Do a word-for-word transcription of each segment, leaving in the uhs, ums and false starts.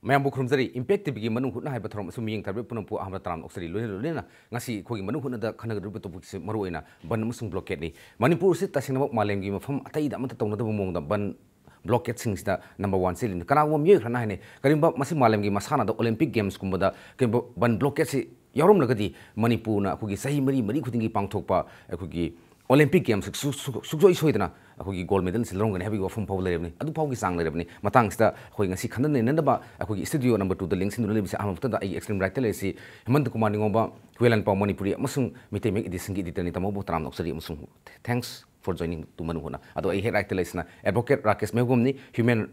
ꯃꯌꯥꯝꯕꯨ ꯈꯨꯔꯨꯝꯖꯔꯤ꯫ ꯏꯝꯄꯦꯛ ꯇꯤꯚꯤꯒꯤ ꯃꯅꯨꯡ ꯍꯨꯠꯅ ꯍꯥꯏꯕ ꯊꯧꯔꯝ ꯑꯁꯨꯝ ꯃꯤꯠꯌꯦꯡ ꯊꯥꯕꯤꯔꯤꯕ ꯄꯨꯝꯅꯃꯛꯄꯨ ꯑꯍꯥꯟꯕ ꯇꯔꯥꯝꯅ ꯑꯣꯛꯆꯔꯤ꯫ ꯂꯣꯏꯅ ꯂꯣꯏꯅꯅ ꯉꯁꯤ ꯑꯩꯈꯣꯏꯒꯤ ꯃꯅꯨꯡ ꯍꯨꯠꯅꯗ ꯈꯟꯅꯒꯗꯧꯔꯤꯕ ꯇꯣꯄꯤꯛꯁꯤ ꯃꯔꯨꯑꯣꯏꯅ ꯕꯟ ꯑꯃꯁꯨꯡ ꯕ꯭ꯂꯣꯀꯦꯠꯅꯤ꯫ ꯃꯅꯤꯄꯨꯔꯁꯤ ꯇꯁꯦꯡꯅꯃꯛ ꯃꯥꯂꯦꯝꯒꯤ ꯃꯐꯝ ꯑꯇꯩꯗ ꯑꯃꯠꯇ ꯇꯧꯅꯗꯕ ꯃꯑꯣꯡꯗ ꯕꯟ ꯕ꯭ꯂꯣꯀꯦꯠꯁꯤꯡꯁꯤꯗ ꯅꯝꯕꯔ ꯋꯥꯟ ꯆꯦꯜꯂꯤꯅꯤ꯫ ꯀꯅꯥꯒꯨꯝꯕ ꯃꯤꯑꯣꯏ ꯈꯔꯅ ꯍꯥꯏꯅꯩ, ꯀꯔꯤꯒꯨꯝꯕ ꯃꯁꯤ ꯃꯥꯂꯦꯝꯒꯤ ꯃꯁꯥꯟꯅꯗ ꯑꯣꯂꯦꯝꯄꯤꯛ ꯒꯦꯝꯁꯀꯨꯝꯕꯗ ꯀꯔꯤꯒꯨꯝꯕ ꯕꯟ ꯕ꯭ꯂꯣꯀꯦꯠꯁꯤ ꯌꯥꯎꯔꯝꯂꯒꯗꯤ ꯃꯅꯤꯄꯨꯔꯅ ꯑꯩꯈꯣꯏꯒꯤ ꯆꯍꯤ ꯃꯔꯤ ꯃꯔꯤ ꯈꯨꯗꯤꯡꯒꯤ ꯄꯥꯡꯊꯣꯛꯄ ꯑꯩꯈꯣꯏꯒꯤ ꯑꯣꯂꯦꯝꯄꯤꯛ ꯒꯦꯝꯁ ꯁꯨ-, ꯁꯨ-, ꯁꯨꯡꯁꯣꯏ ꯁꯣꯏꯗꯅ ꯑꯩꯈꯣꯏꯒꯤ ꯒꯣꯜ ꯃꯦꯗꯜꯁꯤ ꯂꯧꯔꯝꯒꯅꯤ ꯍꯥꯏꯕꯒꯤ ꯋꯥꯐꯝ ꯐꯥꯎꯕ ꯂꯩꯔꯕꯅꯤ꯫ ꯑꯗꯨ ꯐꯥꯎꯒꯤ ꯆꯥꯡ ꯂꯩꯔꯕꯅꯤ꯫ ꯃꯇꯥꯡꯁꯤꯗ ꯑꯩꯈꯣꯏ ꯉꯁꯤ ꯈꯟꯅ ꯅꯩꯅꯅꯕ ꯑꯩꯈꯣꯏꯒꯤ ꯁ꯭ꯇꯨꯗꯤꯑꯣ ꯅꯝꯕꯔ ꯇꯨꯗ ꯂꯦꯡꯁꯤꯟꯗꯨꯅ ꯂꯩꯕꯁꯤ ꯑꯍꯥꯟꯕ ꯃꯛꯇꯗ ꯑꯩꯒꯤ ꯑꯦꯛꯁꯇ꯭ꯔꯤꯝ ꯔꯥꯏꯠꯇ ꯂꯩꯔꯤꯁꯤ ꯍꯦꯃꯟꯇ ꯀꯨꯃꯥꯔ ꯅꯤꯉꯣꯝꯕ, ꯍꯨꯌꯦꯟ ꯂꯥꯟꯄꯥꯎ ꯃꯅꯤꯄꯨꯔꯤ ꯑꯃꯁꯨꯡ ꯃꯤꯇꯩ ꯃꯌꯦꯛ ꯏꯗꯤꯁꯟꯒꯤ ꯏꯗꯤꯇꯔꯅꯤ꯫ ꯇꯥꯃꯣꯕꯨ ꯇꯔꯥꯝꯅ ꯑꯣꯛꯆꯔꯤ ꯑꯃꯁꯨꯡ thanks for joining to ꯃꯅꯨꯡ ꯍꯨꯠꯅ꯫ ꯑꯗꯣ ꯑꯩ ꯍꯦꯛ ꯔꯥꯏꯠꯇ ꯂꯩꯁꯤꯅ ꯑꯦꯗꯚꯣꯀꯦꯠ ꯔꯥꯀꯦꯁ ꯃꯦꯒꯨꯝꯅꯤ, ꯍ꯭ꯌꯨꯃꯦꯟ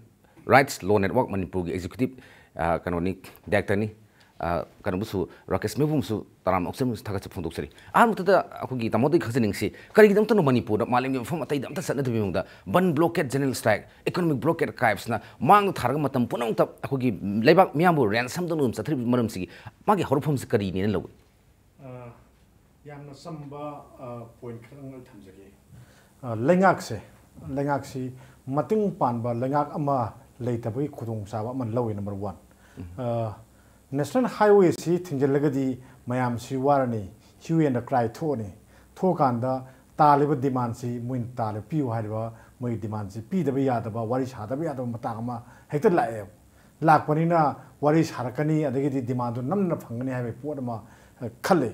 ꯔꯥꯏꯠꯁ ꯂꯣ ꯅꯦꯠꯋꯥꯔꯛ ꯃꯅꯤꯄꯨꯔꯒꯤ ꯑꯦꯛꯖꯤꯀ꯭ꯌꯨꯇꯤꯚ, ꯑ, ꯀꯩꯅꯣꯅꯤ, ꯗꯥꯏꯔꯦꯛꯇꯔꯅꯤ꯫ ꯑ, ꯀꯩꯅꯣꯕꯨꯁꯨ, ꯔꯥꯀꯦꯁ ꯃꯦꯒꯨꯝꯁꯨ ꯇꯔꯥꯝꯅ ꯑꯣꯛꯆꯔꯤ, ꯊꯥꯒꯠꯆꯕ ꯐꯣꯡꯗꯣꯛꯆꯔꯤ꯫ ꯑꯍꯥꯟꯕꯗ ꯑꯩꯈꯣꯏꯒꯤ ꯇꯥꯃꯣꯗꯒꯤ ꯈꯪꯖꯅꯤꯡꯁꯤ, ꯀꯔꯤꯒꯤꯗꯃꯛꯇꯅꯣ ꯃꯅꯤꯄꯨꯔꯗ ꯃꯥꯂꯦꯝꯒꯤ ꯃꯐꯝ ꯑꯇꯩꯗ ꯑꯝꯇ ꯆꯠꯅꯗꯕꯒꯤ ꯃꯑꯣꯡꯗ ban blockade, general strike, economic blockade ꯀꯥꯏꯕꯁꯤꯅ ꯃꯥꯡꯗ ꯊꯥꯔꯒ ꯃꯇꯝ ꯄꯨꯝꯅꯃꯛꯇ ꯑꯩꯈꯣꯏꯒꯤ ꯂꯩꯕꯥꯛ ꯃꯤꯌꯥꯝꯕꯨ ꯔꯦꯟꯁꯝꯗꯧꯅ ꯑꯗꯨꯝ ꯆꯠꯊꯔꯤꯕ ꯃꯔꯝꯁꯤꯒꯤ ꯃꯥꯒꯤ ꯍꯧꯔꯛꯐꯝꯁꯤ ꯀꯔꯤꯅꯦꯅ ꯂꯧꯏ? ꯑ, ꯌꯥꯝꯅ ꯆꯝꯕ, ꯑ, ꯄꯣꯏꯟꯠ ꯈꯔ ꯑꯩ ꯊꯝꯖꯒꯦ꯫ ꯑ, ꯂꯩꯉꯥꯛꯁꯦ, ꯂꯩꯉꯥꯛꯁꯤ ꯃꯇꯤꯡ ꯄꯥꯟꯕ ꯂꯩꯉꯥꯛ ꯑꯃ ꯂꯩꯇꯕꯒꯤ ꯈꯨꯗꯣꯡꯆꯥꯕ ꯑꯃ ꯂꯧꯋꯤ, ꯅꯝꯕꯔ ꯋꯥꯟ꯫ ꯎꯝ꯫ ꯑ, ꯅꯦꯁꯅꯦꯜ ꯍꯥꯏꯋꯦꯁꯤ ꯊꯤꯡꯖꯤꯜꯂꯒꯗꯤ ꯃꯌꯥꯝꯁꯤ ꯋꯥꯔꯅꯤ, hue and cry ꯊꯣꯛꯑꯅꯤ꯫ ꯊꯣꯛꯑꯀꯥꯟꯗ ꯇꯥꯜꯂꯤꯕ ꯗꯤꯃꯥꯟꯁꯤ, ꯃꯣꯏꯅ ꯇꯥꯜꯂꯤꯕ ꯄꯤꯌꯨ ꯍꯥꯏꯔꯤꯕ ꯃꯣꯏꯒꯤ ꯗꯤꯃꯥꯟꯁꯤ ꯄꯤꯗꯕ ꯌꯥꯗꯕ, ꯋꯥꯔꯤ ꯁꯥꯗꯕ ꯌꯥꯗꯕ ꯃꯇꯥꯡ ꯑꯃ ꯍꯦꯛꯇ ꯂꯥꯛꯑꯦꯕ꯫ ꯂꯥꯛꯄꯅꯤꯅ ꯋꯥꯔꯤ ꯁꯥꯔꯛꯀꯅꯤ, ꯑꯗꯒꯤꯗꯤ ꯗꯤꯃꯥꯟꯗꯨ ꯅꯝꯅ ꯐꯪꯒꯅꯤ ꯍꯥꯏꯕꯒꯤ ꯄꯣꯠ ꯑꯃ, ꯑ, ꯈꯜꯂꯤ꯫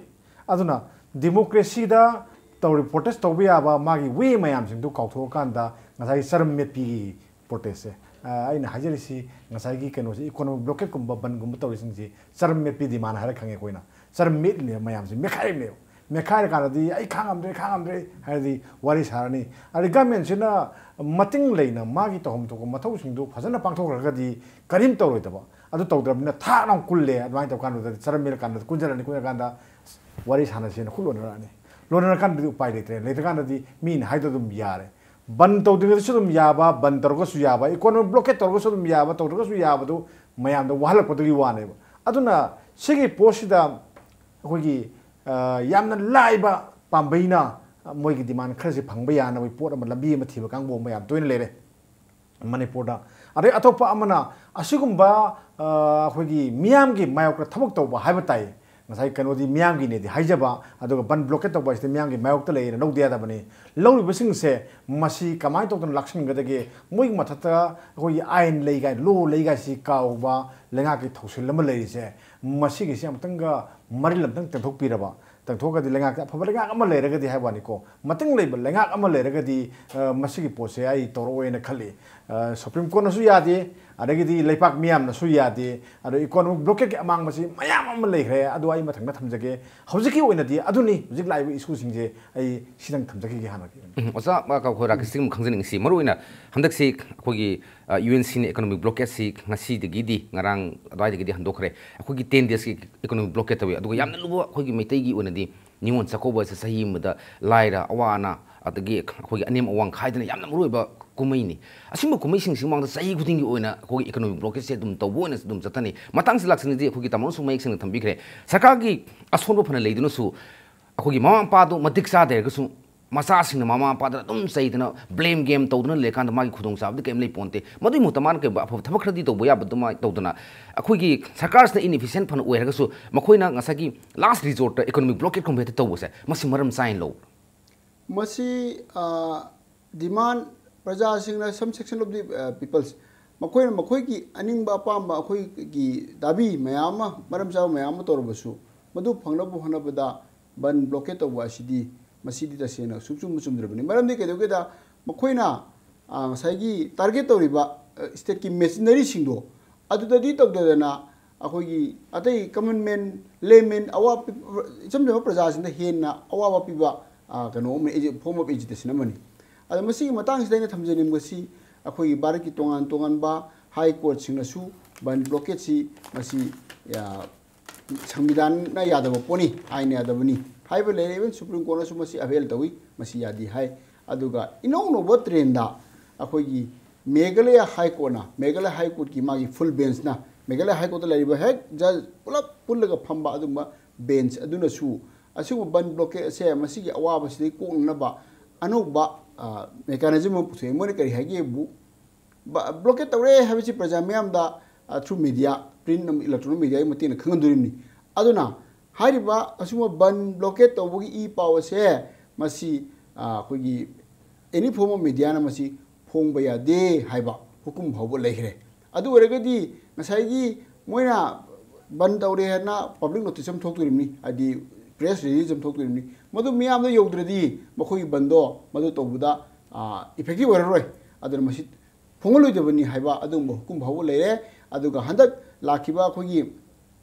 ꯑꯗꯨꯅ ꯗꯤꯃꯣꯀ꯭ꯔꯦꯁꯤꯗ ꯇꯧꯔꯤ, ꯄ꯭ꯔꯣꯇꯦꯁ ꯇꯧꯕ ꯌꯥꯕ ꯃꯥꯒꯤ ꯋꯦ ꯃꯌꯥꯝꯁꯤꯡꯗꯨ ꯀꯥꯎꯊꯣꯛꯑꯀꯥꯟꯗ ꯉꯁꯥꯏꯒꯤ ꯆꯔꯝ ꯃꯦꯠꯄꯤꯒꯤ ꯄ꯭ꯔꯣꯇꯦꯁꯁꯦ, ꯑ, ꯑꯩꯅ ꯍꯥꯏꯖꯔꯤꯁꯤ ꯉꯁꯥꯏꯒꯤ ꯀꯩꯅꯣꯁꯦ, ꯏꯀꯣꯅꯣꯃꯤꯛ ꯕ꯭ꯂꯣꯀꯦꯠꯀꯨꯝꯕ, ꯕꯟꯒꯨꯝꯕ ꯇꯧꯔꯤꯁꯤꯡꯁꯤ ꯆꯔꯝ ꯃꯦꯠꯄꯤ ꯗꯤꯃꯥꯟ ꯍꯥꯏꯔ ꯈꯪꯉꯦ ꯑꯩꯈꯣꯏꯅ꯫ ꯆꯔꯝ ꯃꯦꯠꯂꯤꯅꯦꯕ ꯃꯌꯥꯝꯁꯦ, ꯃꯦꯠꯈꯥꯏꯔꯤꯅꯦꯕ꯫ ꯃꯦꯠꯈꯥꯏꯔꯀꯥꯟꯗꯗꯤ "ꯑꯩ ꯈꯥꯡꯉꯝꯗ꯭ꯔꯦ, ꯈꯥꯡꯉꯝꯗ꯭ꯔꯦ" ꯍꯥꯏꯔꯗꯤ ꯋꯥꯔꯤ ꯁꯥꯔꯅꯤ꯫ ꯑꯗꯩ ꯒꯃꯦꯟꯁꯤꯅ ꯃꯇꯤꯡ ꯂꯩꯅ ꯃꯥꯒꯤ ꯇꯧꯐꯝ ꯊꯣꯛꯄ ꯃꯊꯧꯁꯤꯡꯗꯨ ꯐꯖꯅ ꯄꯥꯡꯊꯣꯛꯈ꯭ꯔꯒꯗꯤ ꯀꯔꯤꯝ ꯇꯧꯔꯣꯏꯗꯕ꯫ ꯑꯗꯨ ꯇꯧꯗ꯭ꯔꯕꯅꯤꯅ ꯊꯥꯛ ꯂꯥꯎ ꯀꯨꯜꯂꯦ꯫ ꯑꯗꯨꯃꯥꯏꯅ ꯇꯧꯀꯥꯟꯗꯨꯗꯗꯤ ꯆꯔꯝ ꯃꯦꯠꯂꯀꯥꯟꯗ, ꯀꯨꯟꯖꯜꯂꯅꯤ, ꯀꯨꯟꯖꯜꯂꯀꯥꯟꯗ ꯋꯥꯔꯤ ꯁꯥꯟꯅꯁꯦꯅ ꯈꯨꯠ ꯂꯣꯟꯅꯔꯛꯑꯅꯤ꯫ ꯂꯣꯟꯅꯔꯀꯥꯟꯗꯗꯤ ꯎꯄꯥꯏ ꯂꯩꯇ꯭ꯔꯦ꯫ ꯂꯩꯇ꯭ꯔꯀꯥꯟꯗꯗꯤ ꯃꯤꯅ ꯍꯥꯏꯗꯣ ꯑꯗꯨꯝ ꯌꯥꯔꯦ꯫ ꯕꯟ ꯇꯧꯗ꯭ꯔꯤꯉꯩꯗꯁꯨ ꯑꯗꯨꯝ ꯌꯥꯕ, ꯕꯟ ꯇꯧꯔꯒꯁꯨ ꯌꯥꯕ, ꯏꯀꯣꯅꯣꯃꯤꯛ ꯕ꯭ꯂꯣꯀꯦꯠ ꯇꯧꯔꯒꯁꯨ ꯑꯗꯨꯝ ꯌꯥꯕ, ꯇꯧꯗ꯭ꯔꯒꯁꯨ ꯌꯥꯕꯗꯨ ꯃꯌꯥꯝꯗ ꯋꯥꯍꯜꯂꯛꯄꯗꯨꯒꯤ ꯋꯥꯅꯦꯕ꯫ ꯑꯗꯨꯅ ꯁꯤꯒꯤ ꯄꯣꯠꯁꯤꯗ ꯑꯩꯈꯣꯏꯒꯤ, ꯑ, ꯌꯥꯝꯅ ꯂꯥꯏꯕ ꯄꯥꯝꯕꯩꯅ ꯃꯣꯏꯒꯤ ꯗꯤꯃꯥꯟ ꯈꯔꯁꯦ ꯐꯪꯕ ꯌꯥꯅꯕꯒꯤ ꯄꯣꯠ ꯑꯃ, ꯂꯝꯕꯤ ꯑꯃ ꯊꯤꯕ ꯀꯥꯡꯕꯨ ꯑꯃ ꯌꯥꯝ ꯇꯣꯏꯅ ꯂꯩꯔꯦ꯫ ꯃꯅꯤꯄꯨꯔꯗ꯫ ꯑꯗꯩ ꯑꯇꯣꯞꯄ ꯑꯃꯅ ꯑꯁꯤꯒꯨꯝꯕ ꯑꯩꯈꯣꯏꯒꯤ ꯃꯤꯌꯥꯝꯒꯤ ꯃꯥꯌꯣꯛꯇ ꯊꯕꯛ ꯇꯧꯕ ꯍꯥꯏꯕ ꯇꯥꯏ꯫ ꯉꯁꯥꯏ ꯀꯩꯅꯣꯗꯤ ꯃꯤꯌꯥꯝꯒꯤꯅꯦꯗꯤ ꯍꯥꯏꯖꯕ, ꯑꯗꯨꯒ ꯕꯟ ꯕ꯭ꯂꯣꯀꯦꯠ ꯇꯧꯕ ꯍꯥꯏꯁꯤꯗꯤ ꯃꯤꯌꯥꯝꯒꯤ ꯃꯥꯌꯣꯛꯇ ꯂꯩꯌꯦꯅ ꯂꯧꯗ ꯌꯥꯗꯕꯅꯤ꯫ ꯂꯧꯔꯤꯕꯁꯤꯡꯁꯦ ꯃꯁꯤ ꯀꯃꯥꯏꯅ ꯇꯧꯗꯅ ꯂꯥꯛꯁꯤꯟꯒꯗꯒꯦ? ꯃꯣꯏꯒꯤ ꯃꯊꯛꯇ ꯑꯩꯈꯣꯏꯒꯤ ꯑꯥꯏꯟ ꯂꯩ ꯀꯥꯏ, ꯂꯣ ꯂꯩ ꯀꯥꯏꯁꯤ ꯀꯥꯎꯕ ꯂꯩꯉꯥꯛꯀꯤ ꯊꯧꯁꯤꯜ ꯑꯃ ꯂꯩꯔꯤꯁꯦ, ꯃꯁꯤꯒꯤꯁꯤ ꯑꯃꯨꯛꯇꯪꯒ ꯃꯔꯤꯜ ꯑꯃꯇꯪ ꯇꯦꯟꯊꯣꯛꯄꯤꯔꯕ, ꯇꯦꯟꯊꯣꯛꯑꯒꯗꯤ ꯂꯩꯉꯥꯛꯇ ꯑꯐꯕ ꯂꯩꯉꯥꯛ ꯑꯃ ꯂꯩꯔꯒꯗꯤ ꯍꯥꯏꯕ ꯋꯥꯅꯤꯀꯣ, ꯃꯇꯤꯡ ꯂꯩꯕ ꯂꯩꯉꯥꯛ ꯑꯃ ꯂꯩꯔꯒꯗꯤ ꯃꯁꯤꯒꯤ ꯄꯣꯠꯁꯦ ꯑꯩ ꯇꯧꯔꯛꯑꯣꯏꯅ ꯈꯜꯂꯤ꯫ ꯁꯨꯄ꯭ꯔꯤꯝ ꯀꯣꯔꯠꯅꯁꯨ ꯌꯥꯗꯦ, ꯑꯗꯒꯤꯗꯤ ꯂꯩꯄꯥꯛ ꯃꯤꯌꯥꯝꯅꯁꯨ ꯌꯥꯗꯦ, ꯑꯗꯣ ꯏꯀꯣꯅꯣꯃꯤꯛ ꯕ꯭ꯂꯣꯀꯦꯠꯀꯤ ꯑꯃꯥꯡꯕꯁꯤ ꯃꯌꯥꯝ ꯑꯃ ꯂꯩꯈ꯭ꯔꯦ꯫ ꯑꯗꯣ ꯑꯩ ꯃꯊꯪꯗ ꯊꯝꯖꯒꯦ꯫ ꯍꯧꯖꯤꯛꯀꯤ ꯑꯣꯏꯅꯗꯤ ꯑꯗꯨꯅꯤ ꯍꯧꯖꯤꯛ ꯂꯥꯛꯏꯕ ꯏꯁꯨꯁꯤꯡꯁꯦ ꯑꯩ ꯁꯤꯗꯪ ꯊꯝꯖꯈꯤꯒꯦ ꯍꯥꯟꯅꯒꯤ꯫ ꯎꯝ, ꯑꯣꯖꯥ, ꯑ, ꯑꯩꯈꯣꯏ ꯔꯥꯀꯦꯁꯇꯒꯤ ꯑꯃꯨꯛ ꯈꯪꯖꯅꯤꯡꯉꯤꯁꯤ, ꯃꯔꯨꯑꯣꯏꯅ ꯍꯟꯗꯛꯁꯤ ꯑꯩꯈꯣꯏꯒꯤ, ꯑ, ꯌꯨ ꯑꯦꯟ ꯁꯤꯅ ꯏꯀꯣꯅꯣꯃꯤꯛ ꯕ꯭ꯂꯣꯀꯦꯠꯁꯤ ꯉꯁꯤꯗꯒꯤꯗꯤ, ꯉꯔꯥꯡ ꯑꯗꯨꯋꯥꯏꯗꯒꯤꯗꯤ ꯍꯟꯗꯣꯛꯈ꯭ꯔꯦ꯫ ꯑꯩꯈꯣꯏꯒꯤ ꯇꯦꯟ ꯗꯦꯖꯀꯤ ꯏꯀꯣꯅꯣꯃꯤꯛ ꯕ꯭ꯂꯣꯀꯦꯠ ꯇꯧꯏ꯫ ꯑꯗꯨꯒ ꯌꯥꯝꯅ ꯂꯨꯕ ꯑꯩꯈꯣꯏꯒꯤ ꯃꯩꯇꯩꯒꯤ ꯑꯣꯏꯅꯗꯤ ꯅꯤꯉꯣꯜ ꯆꯥꯛꯀꯧꯕ ꯑꯁꯤ ꯆꯍꯤ ꯑꯃꯗ ꯂꯥꯏꯔ, ꯑꯋꯥ ꯑꯅꯥ, ꯑꯗꯒꯤ ꯑꯩꯈꯣꯏꯒꯤ ꯑꯅꯦꯝ ꯑꯋꯥꯡ ꯈꯥꯏꯗꯅ ꯌꯥꯝꯅ ꯃꯔꯨꯑꯣꯏꯕ ꯀꯨꯝꯍꯩꯅꯤ꯫ ꯑꯁꯤꯒꯨꯝꯕ ꯀꯨꯝꯍꯩꯁꯤꯡꯁꯤ ꯃꯃꯥꯡꯗ ꯆꯍꯤ ꯈꯨꯗꯤꯡꯒꯤ ꯑꯣꯏꯅ ꯑꯩꯈꯣꯏꯒꯤ ꯏꯀꯣꯅꯣꯃꯤꯛ ꯕ꯭ꯂꯣꯀꯦꯠꯁꯦ ꯑꯗꯨꯝ ꯇꯧꯕ ꯑꯣꯏꯅ ꯑꯗꯨꯝ ꯆꯠꯊꯅꯤ꯫ ꯃꯇꯥꯡꯁꯤ ꯂꯥꯛꯁꯤꯟꯅꯗꯤ ꯑꯩꯈꯣꯏꯒꯤ ꯇꯥꯃꯣꯅꯁꯨ ꯃꯌꯦꯛ ꯁꯦꯡꯅ ꯊꯝꯕꯤꯈ꯭ꯔꯦ꯫ ꯁꯔꯀꯥꯔꯒꯤ ꯑꯁꯣꯟꯕ ꯐꯅ ꯂꯩꯗꯨꯅꯁꯨ ꯑꯩꯈꯣꯏꯒꯤ ꯃꯃꯥ ꯃꯄꯥꯗꯣ ꯃꯇꯤꯛ ꯆꯥꯗꯦ ꯍꯥꯏꯔꯒꯁꯨ ꯃꯆꯥꯁꯤꯡꯅ ꯃꯃꯥ ꯃꯄꯥꯗ ꯑꯗꯨꯝ ꯆꯩꯗꯅ, ꯕ꯭ꯂꯦꯝ ꯒꯦꯝ ꯇꯧꯗꯨꯅ ꯂꯩꯔꯀꯥꯟꯗ ꯃꯥꯒꯤ ꯈꯨꯗꯣꯡꯆꯥꯕꯗꯤ ꯀꯔꯤꯝ ꯂꯩ ꯄꯣꯟꯇꯦ꯫ ꯃꯗꯨꯒꯤ ꯃꯍꯨꯠꯇ ꯃꯥꯅ ꯀꯩꯒꯨꯝꯕ ꯑꯐꯕ ꯊꯕꯛ ꯈꯔꯗꯤ ꯇꯧꯕ ꯌꯥꯕ ꯑꯗꯨꯃꯥꯏꯅ ꯇꯧꯗꯅ, ꯑꯩꯈꯣꯏꯒꯤ ꯁꯔꯀꯥꯔꯁꯤꯅ ꯏꯟꯏꯐꯤꯁꯦꯟ ꯐꯅ ꯑꯣꯏꯔꯒꯁꯨ ꯃꯈꯣꯏꯅ ꯉꯁꯥꯏꯒꯤ ꯂꯥꯁ ꯔꯤꯖꯣꯔꯠꯇ ꯏꯀꯣꯅꯣꯃꯤꯛ ꯕ꯭ꯂꯣꯀꯦꯠꯀꯨꯝꯕ ꯍꯦꯛꯇ ꯇꯧꯕꯁꯦ, ꯃꯁꯤ ꯃꯔꯝ ꯆꯥꯏꯅ ꯂꯧꯕ꯭ꯔꯥ? ꯃꯁꯤ, ꯑ, ꯗꯤꯃꯥꯟ, ꯄ꯭ꯔꯖꯥꯁꯤꯡꯅ, some section of the, ꯑ, peoples, ꯃꯈꯣꯏꯅ ꯃꯈꯣꯏꯒꯤ ꯑꯅꯤꯡꯕ ꯑꯄꯥꯝꯕ, ꯑꯩꯈꯣꯏꯒꯤ ꯗꯥꯕꯤ ꯃꯌꯥꯝ ꯑꯃ, ꯃꯔꯝ ꯆꯥꯕ ꯃꯌꯥꯝ ꯑꯃ ꯇꯧꯔꯕꯁꯨ, ꯃꯗꯨ ꯐꯪꯅꯕ ꯍꯣꯠꯅꯕꯗ ꯕꯟ ꯕ꯭ꯂꯣꯀꯦꯠ ꯇꯧꯕ ꯑꯁꯤꯗꯤ ꯃꯁꯤꯗꯤ ꯇꯁꯦꯡꯅ ꯁꯨꯡꯆꯨꯝ ꯆꯨꯝꯗ꯭ꯔꯕꯅꯤ꯫ ꯃꯔꯝꯗꯤ ꯀꯩꯗꯧꯒꯦꯗ, ꯃꯈꯣꯏꯅ, ꯑ, ꯉꯁꯥꯏꯒꯤ ꯇꯥꯔꯒꯦꯠ ꯇꯧꯔꯤꯕ, ꯑ, ꯁ꯭ꯇꯦꯠꯀꯤ ꯃꯦꯁꯤꯅꯔꯤꯁꯤꯡꯗꯣ ꯑꯗꯨꯗꯗꯤ ꯇꯧꯗꯗꯅ, ꯑꯩꯈꯣꯏꯒꯤ ꯑꯇꯩ ꯀꯃꯟ ꯃꯦꯟ, ꯂꯦꯃꯦꯟ, ꯑꯋꯥꯕ ꯄꯤ-, ꯏꯆꯝ ꯆꯝꯕ ꯄ꯭ꯔꯖꯥꯁꯤꯡꯗ ꯍꯦꯟꯅ ꯑꯋꯥꯕ ꯄꯤꯕ, ꯑ, ꯀꯩꯅꯣ ꯑꯃ, ꯑꯦꯖꯤ-, form of agitation ꯑꯃꯅꯤ꯫ ꯑꯗꯣ ꯃꯁꯤꯒꯤ ꯃꯇꯥꯡꯁꯤꯗ ꯑꯩꯅ ꯊꯝꯖꯅꯤꯡꯕꯁꯤ, ꯑꯩꯈꯣꯏꯒꯤ ꯚꯥꯔꯠꯀꯤ ꯇꯣꯉꯥꯟ ꯇꯣꯉꯥꯟꯕ ꯍꯥꯏ ꯀꯣꯔꯠꯁꯤꯡꯅꯁꯨ ꯕꯟ ꯕ꯭ꯂꯣꯀꯦꯠꯁꯤ ꯃꯁꯤ, ꯑ, ꯁꯪꯕꯤꯙꯥꯟꯅ ꯌꯥꯗꯕ ꯄꯣꯠꯅꯤ, ꯑꯥꯏꯟꯅ ꯌꯥꯗꯕꯅꯤ ꯍꯥꯏꯕ ꯂꯩꯔꯦ꯫ Even ꯁꯨꯄ꯭ꯔꯤꯝ ꯀꯣꯔꯠꯅꯁꯨ ꯃꯁꯤ ꯑꯚꯦꯜ ꯇꯧꯏ, ꯃꯁꯤ ꯌꯥꯗꯦ ꯍꯥꯏ꯫ ꯑꯗꯨꯒ ꯏꯅꯧ ꯅꯧꯕ ꯇ꯭ꯔꯦꯟꯗ ꯑꯩꯈꯣꯏꯒꯤ ꯃꯦꯘꯥꯂꯌꯥ ꯍꯥꯏ ꯀꯣꯔꯠꯅ, ꯃꯦꯘꯥꯂꯌꯥ ꯍꯥꯏ ꯀꯣꯔꯠꯀꯤ ꯃꯥꯒꯤ ꯐꯨꯜ ꯕꯦꯟꯁꯅ, ꯃꯦꯘꯥꯂꯌꯥ ꯍꯥꯏ ꯀꯣꯔꯠꯇ ꯂꯩꯔꯤꯕ ꯍꯦꯛ ꯖꯖ ꯄꯨꯂꯞ ꯄꯨꯜꯂꯒ ꯐꯝꯕ ꯑꯗꯨꯒꯨꯝꯕ ꯕꯦꯟꯁ ꯑꯗꯨꯅꯁꯨ ꯑꯁꯤꯒꯨꯝꯕ ꯕꯟ ꯕ꯭ꯂꯣꯀꯦꯠ ꯑꯁꯦ ꯃꯁꯤꯒꯤ ꯑꯋꯥꯕꯁꯤꯗꯒꯤ ꯀꯣꯛꯅꯅꯕ ꯑꯅꯧꯕ, ꯑ, ꯃꯦꯀꯥꯅꯤꯖꯝ ꯑꯃ ꯄꯨꯊꯣꯛꯑꯦ꯫ ꯃꯣꯏꯅ ꯀꯔꯤ ꯍꯥꯏꯒꯦꯕꯨ, ꯕ꯭ꯂꯣꯀꯦꯠ ꯇꯧꯔꯦ ꯍꯥꯏꯕꯁꯤ ꯄ꯭ꯔꯖꯥ ꯃꯤꯌꯥꯝꯗ ꯊ꯭ꯔꯨ ꯃꯤꯗꯤꯌꯥ, ꯄ꯭ꯔꯤꯟ ꯑꯃꯗꯤ ꯏꯂꯦꯛꯇ꯭ꯔꯣꯅꯤꯛ ꯃꯤꯗꯤꯌꯥꯒꯤ ꯃꯇꯦꯡꯅ ꯈꯪꯍꯟꯗꯣꯔꯤꯕꯅꯤ꯫ ꯑꯗꯨꯅ ꯍꯥꯏꯔꯤꯕ ꯑꯁꯤꯒꯨꯝꯕ ꯕꯟ ꯕ꯭ꯂꯣꯀꯦꯠ ꯇꯧꯕꯒꯤ ꯏ ꯄꯥꯎ ꯑꯁꯦ ꯃꯁꯤ ꯑꯩꯈꯣꯏꯒꯤ ꯑꯦꯅꯤ ꯐꯣꯔꯝ ꯑꯣꯐ ꯃꯤꯗꯤꯌꯥꯅ ꯃꯁꯤ ꯐꯣꯡꯕ ꯌꯥꯗꯦ ꯍꯥꯏꯕ ꯍꯨꯀꯨꯝ ꯐꯥꯎꯕ ꯂꯩꯈ꯭ꯔꯦ꯫ ꯑꯗꯨ ꯑꯣꯏꯔꯒꯗꯤ ꯉꯁꯥꯏꯒꯤ ꯃꯣꯏꯅ ꯕꯟ ꯇꯧꯔꯦ ꯍꯥꯏꯅ ꯄꯕ꯭ꯂꯤꯛ ꯅꯣꯇꯤꯁ ꯑꯃ ꯊꯣꯛꯇꯣꯔꯤꯕꯅꯤ, ꯍꯥꯏꯗꯤ ꯄ꯭ꯔꯦꯁ ꯔꯤꯂꯤꯖ ꯑꯃ ꯊꯣꯛꯇꯣꯔꯤꯕꯅꯤ꯫ ꯃꯗꯨ ꯃꯤꯌꯥꯝꯗ ꯌꯧꯗ꯭ꯔꯗꯤ ꯃꯈꯣꯏꯒꯤ ꯕꯟꯗꯣ ꯃꯗꯨ ꯇꯧꯕꯗ ꯏꯐꯦꯛꯇꯤꯚ ꯑꯣꯏꯔꯔꯣꯏ꯫ ꯑꯗꯨꯅ ꯃꯁꯤ ꯐꯣꯡꯍꯜꯂꯣꯏꯗꯕꯅꯤ ꯍꯥꯏꯕ ꯑꯗꯨꯒꯨꯝꯕ ꯍꯨꯀꯨꯝ ꯐꯥꯎꯕ ꯂꯩꯔꯦ꯫ ꯑꯗꯨꯒ ꯍꯟꯗꯛ ꯂꯥꯛꯈꯤꯕ ꯑꯩꯈꯣꯏꯒꯤ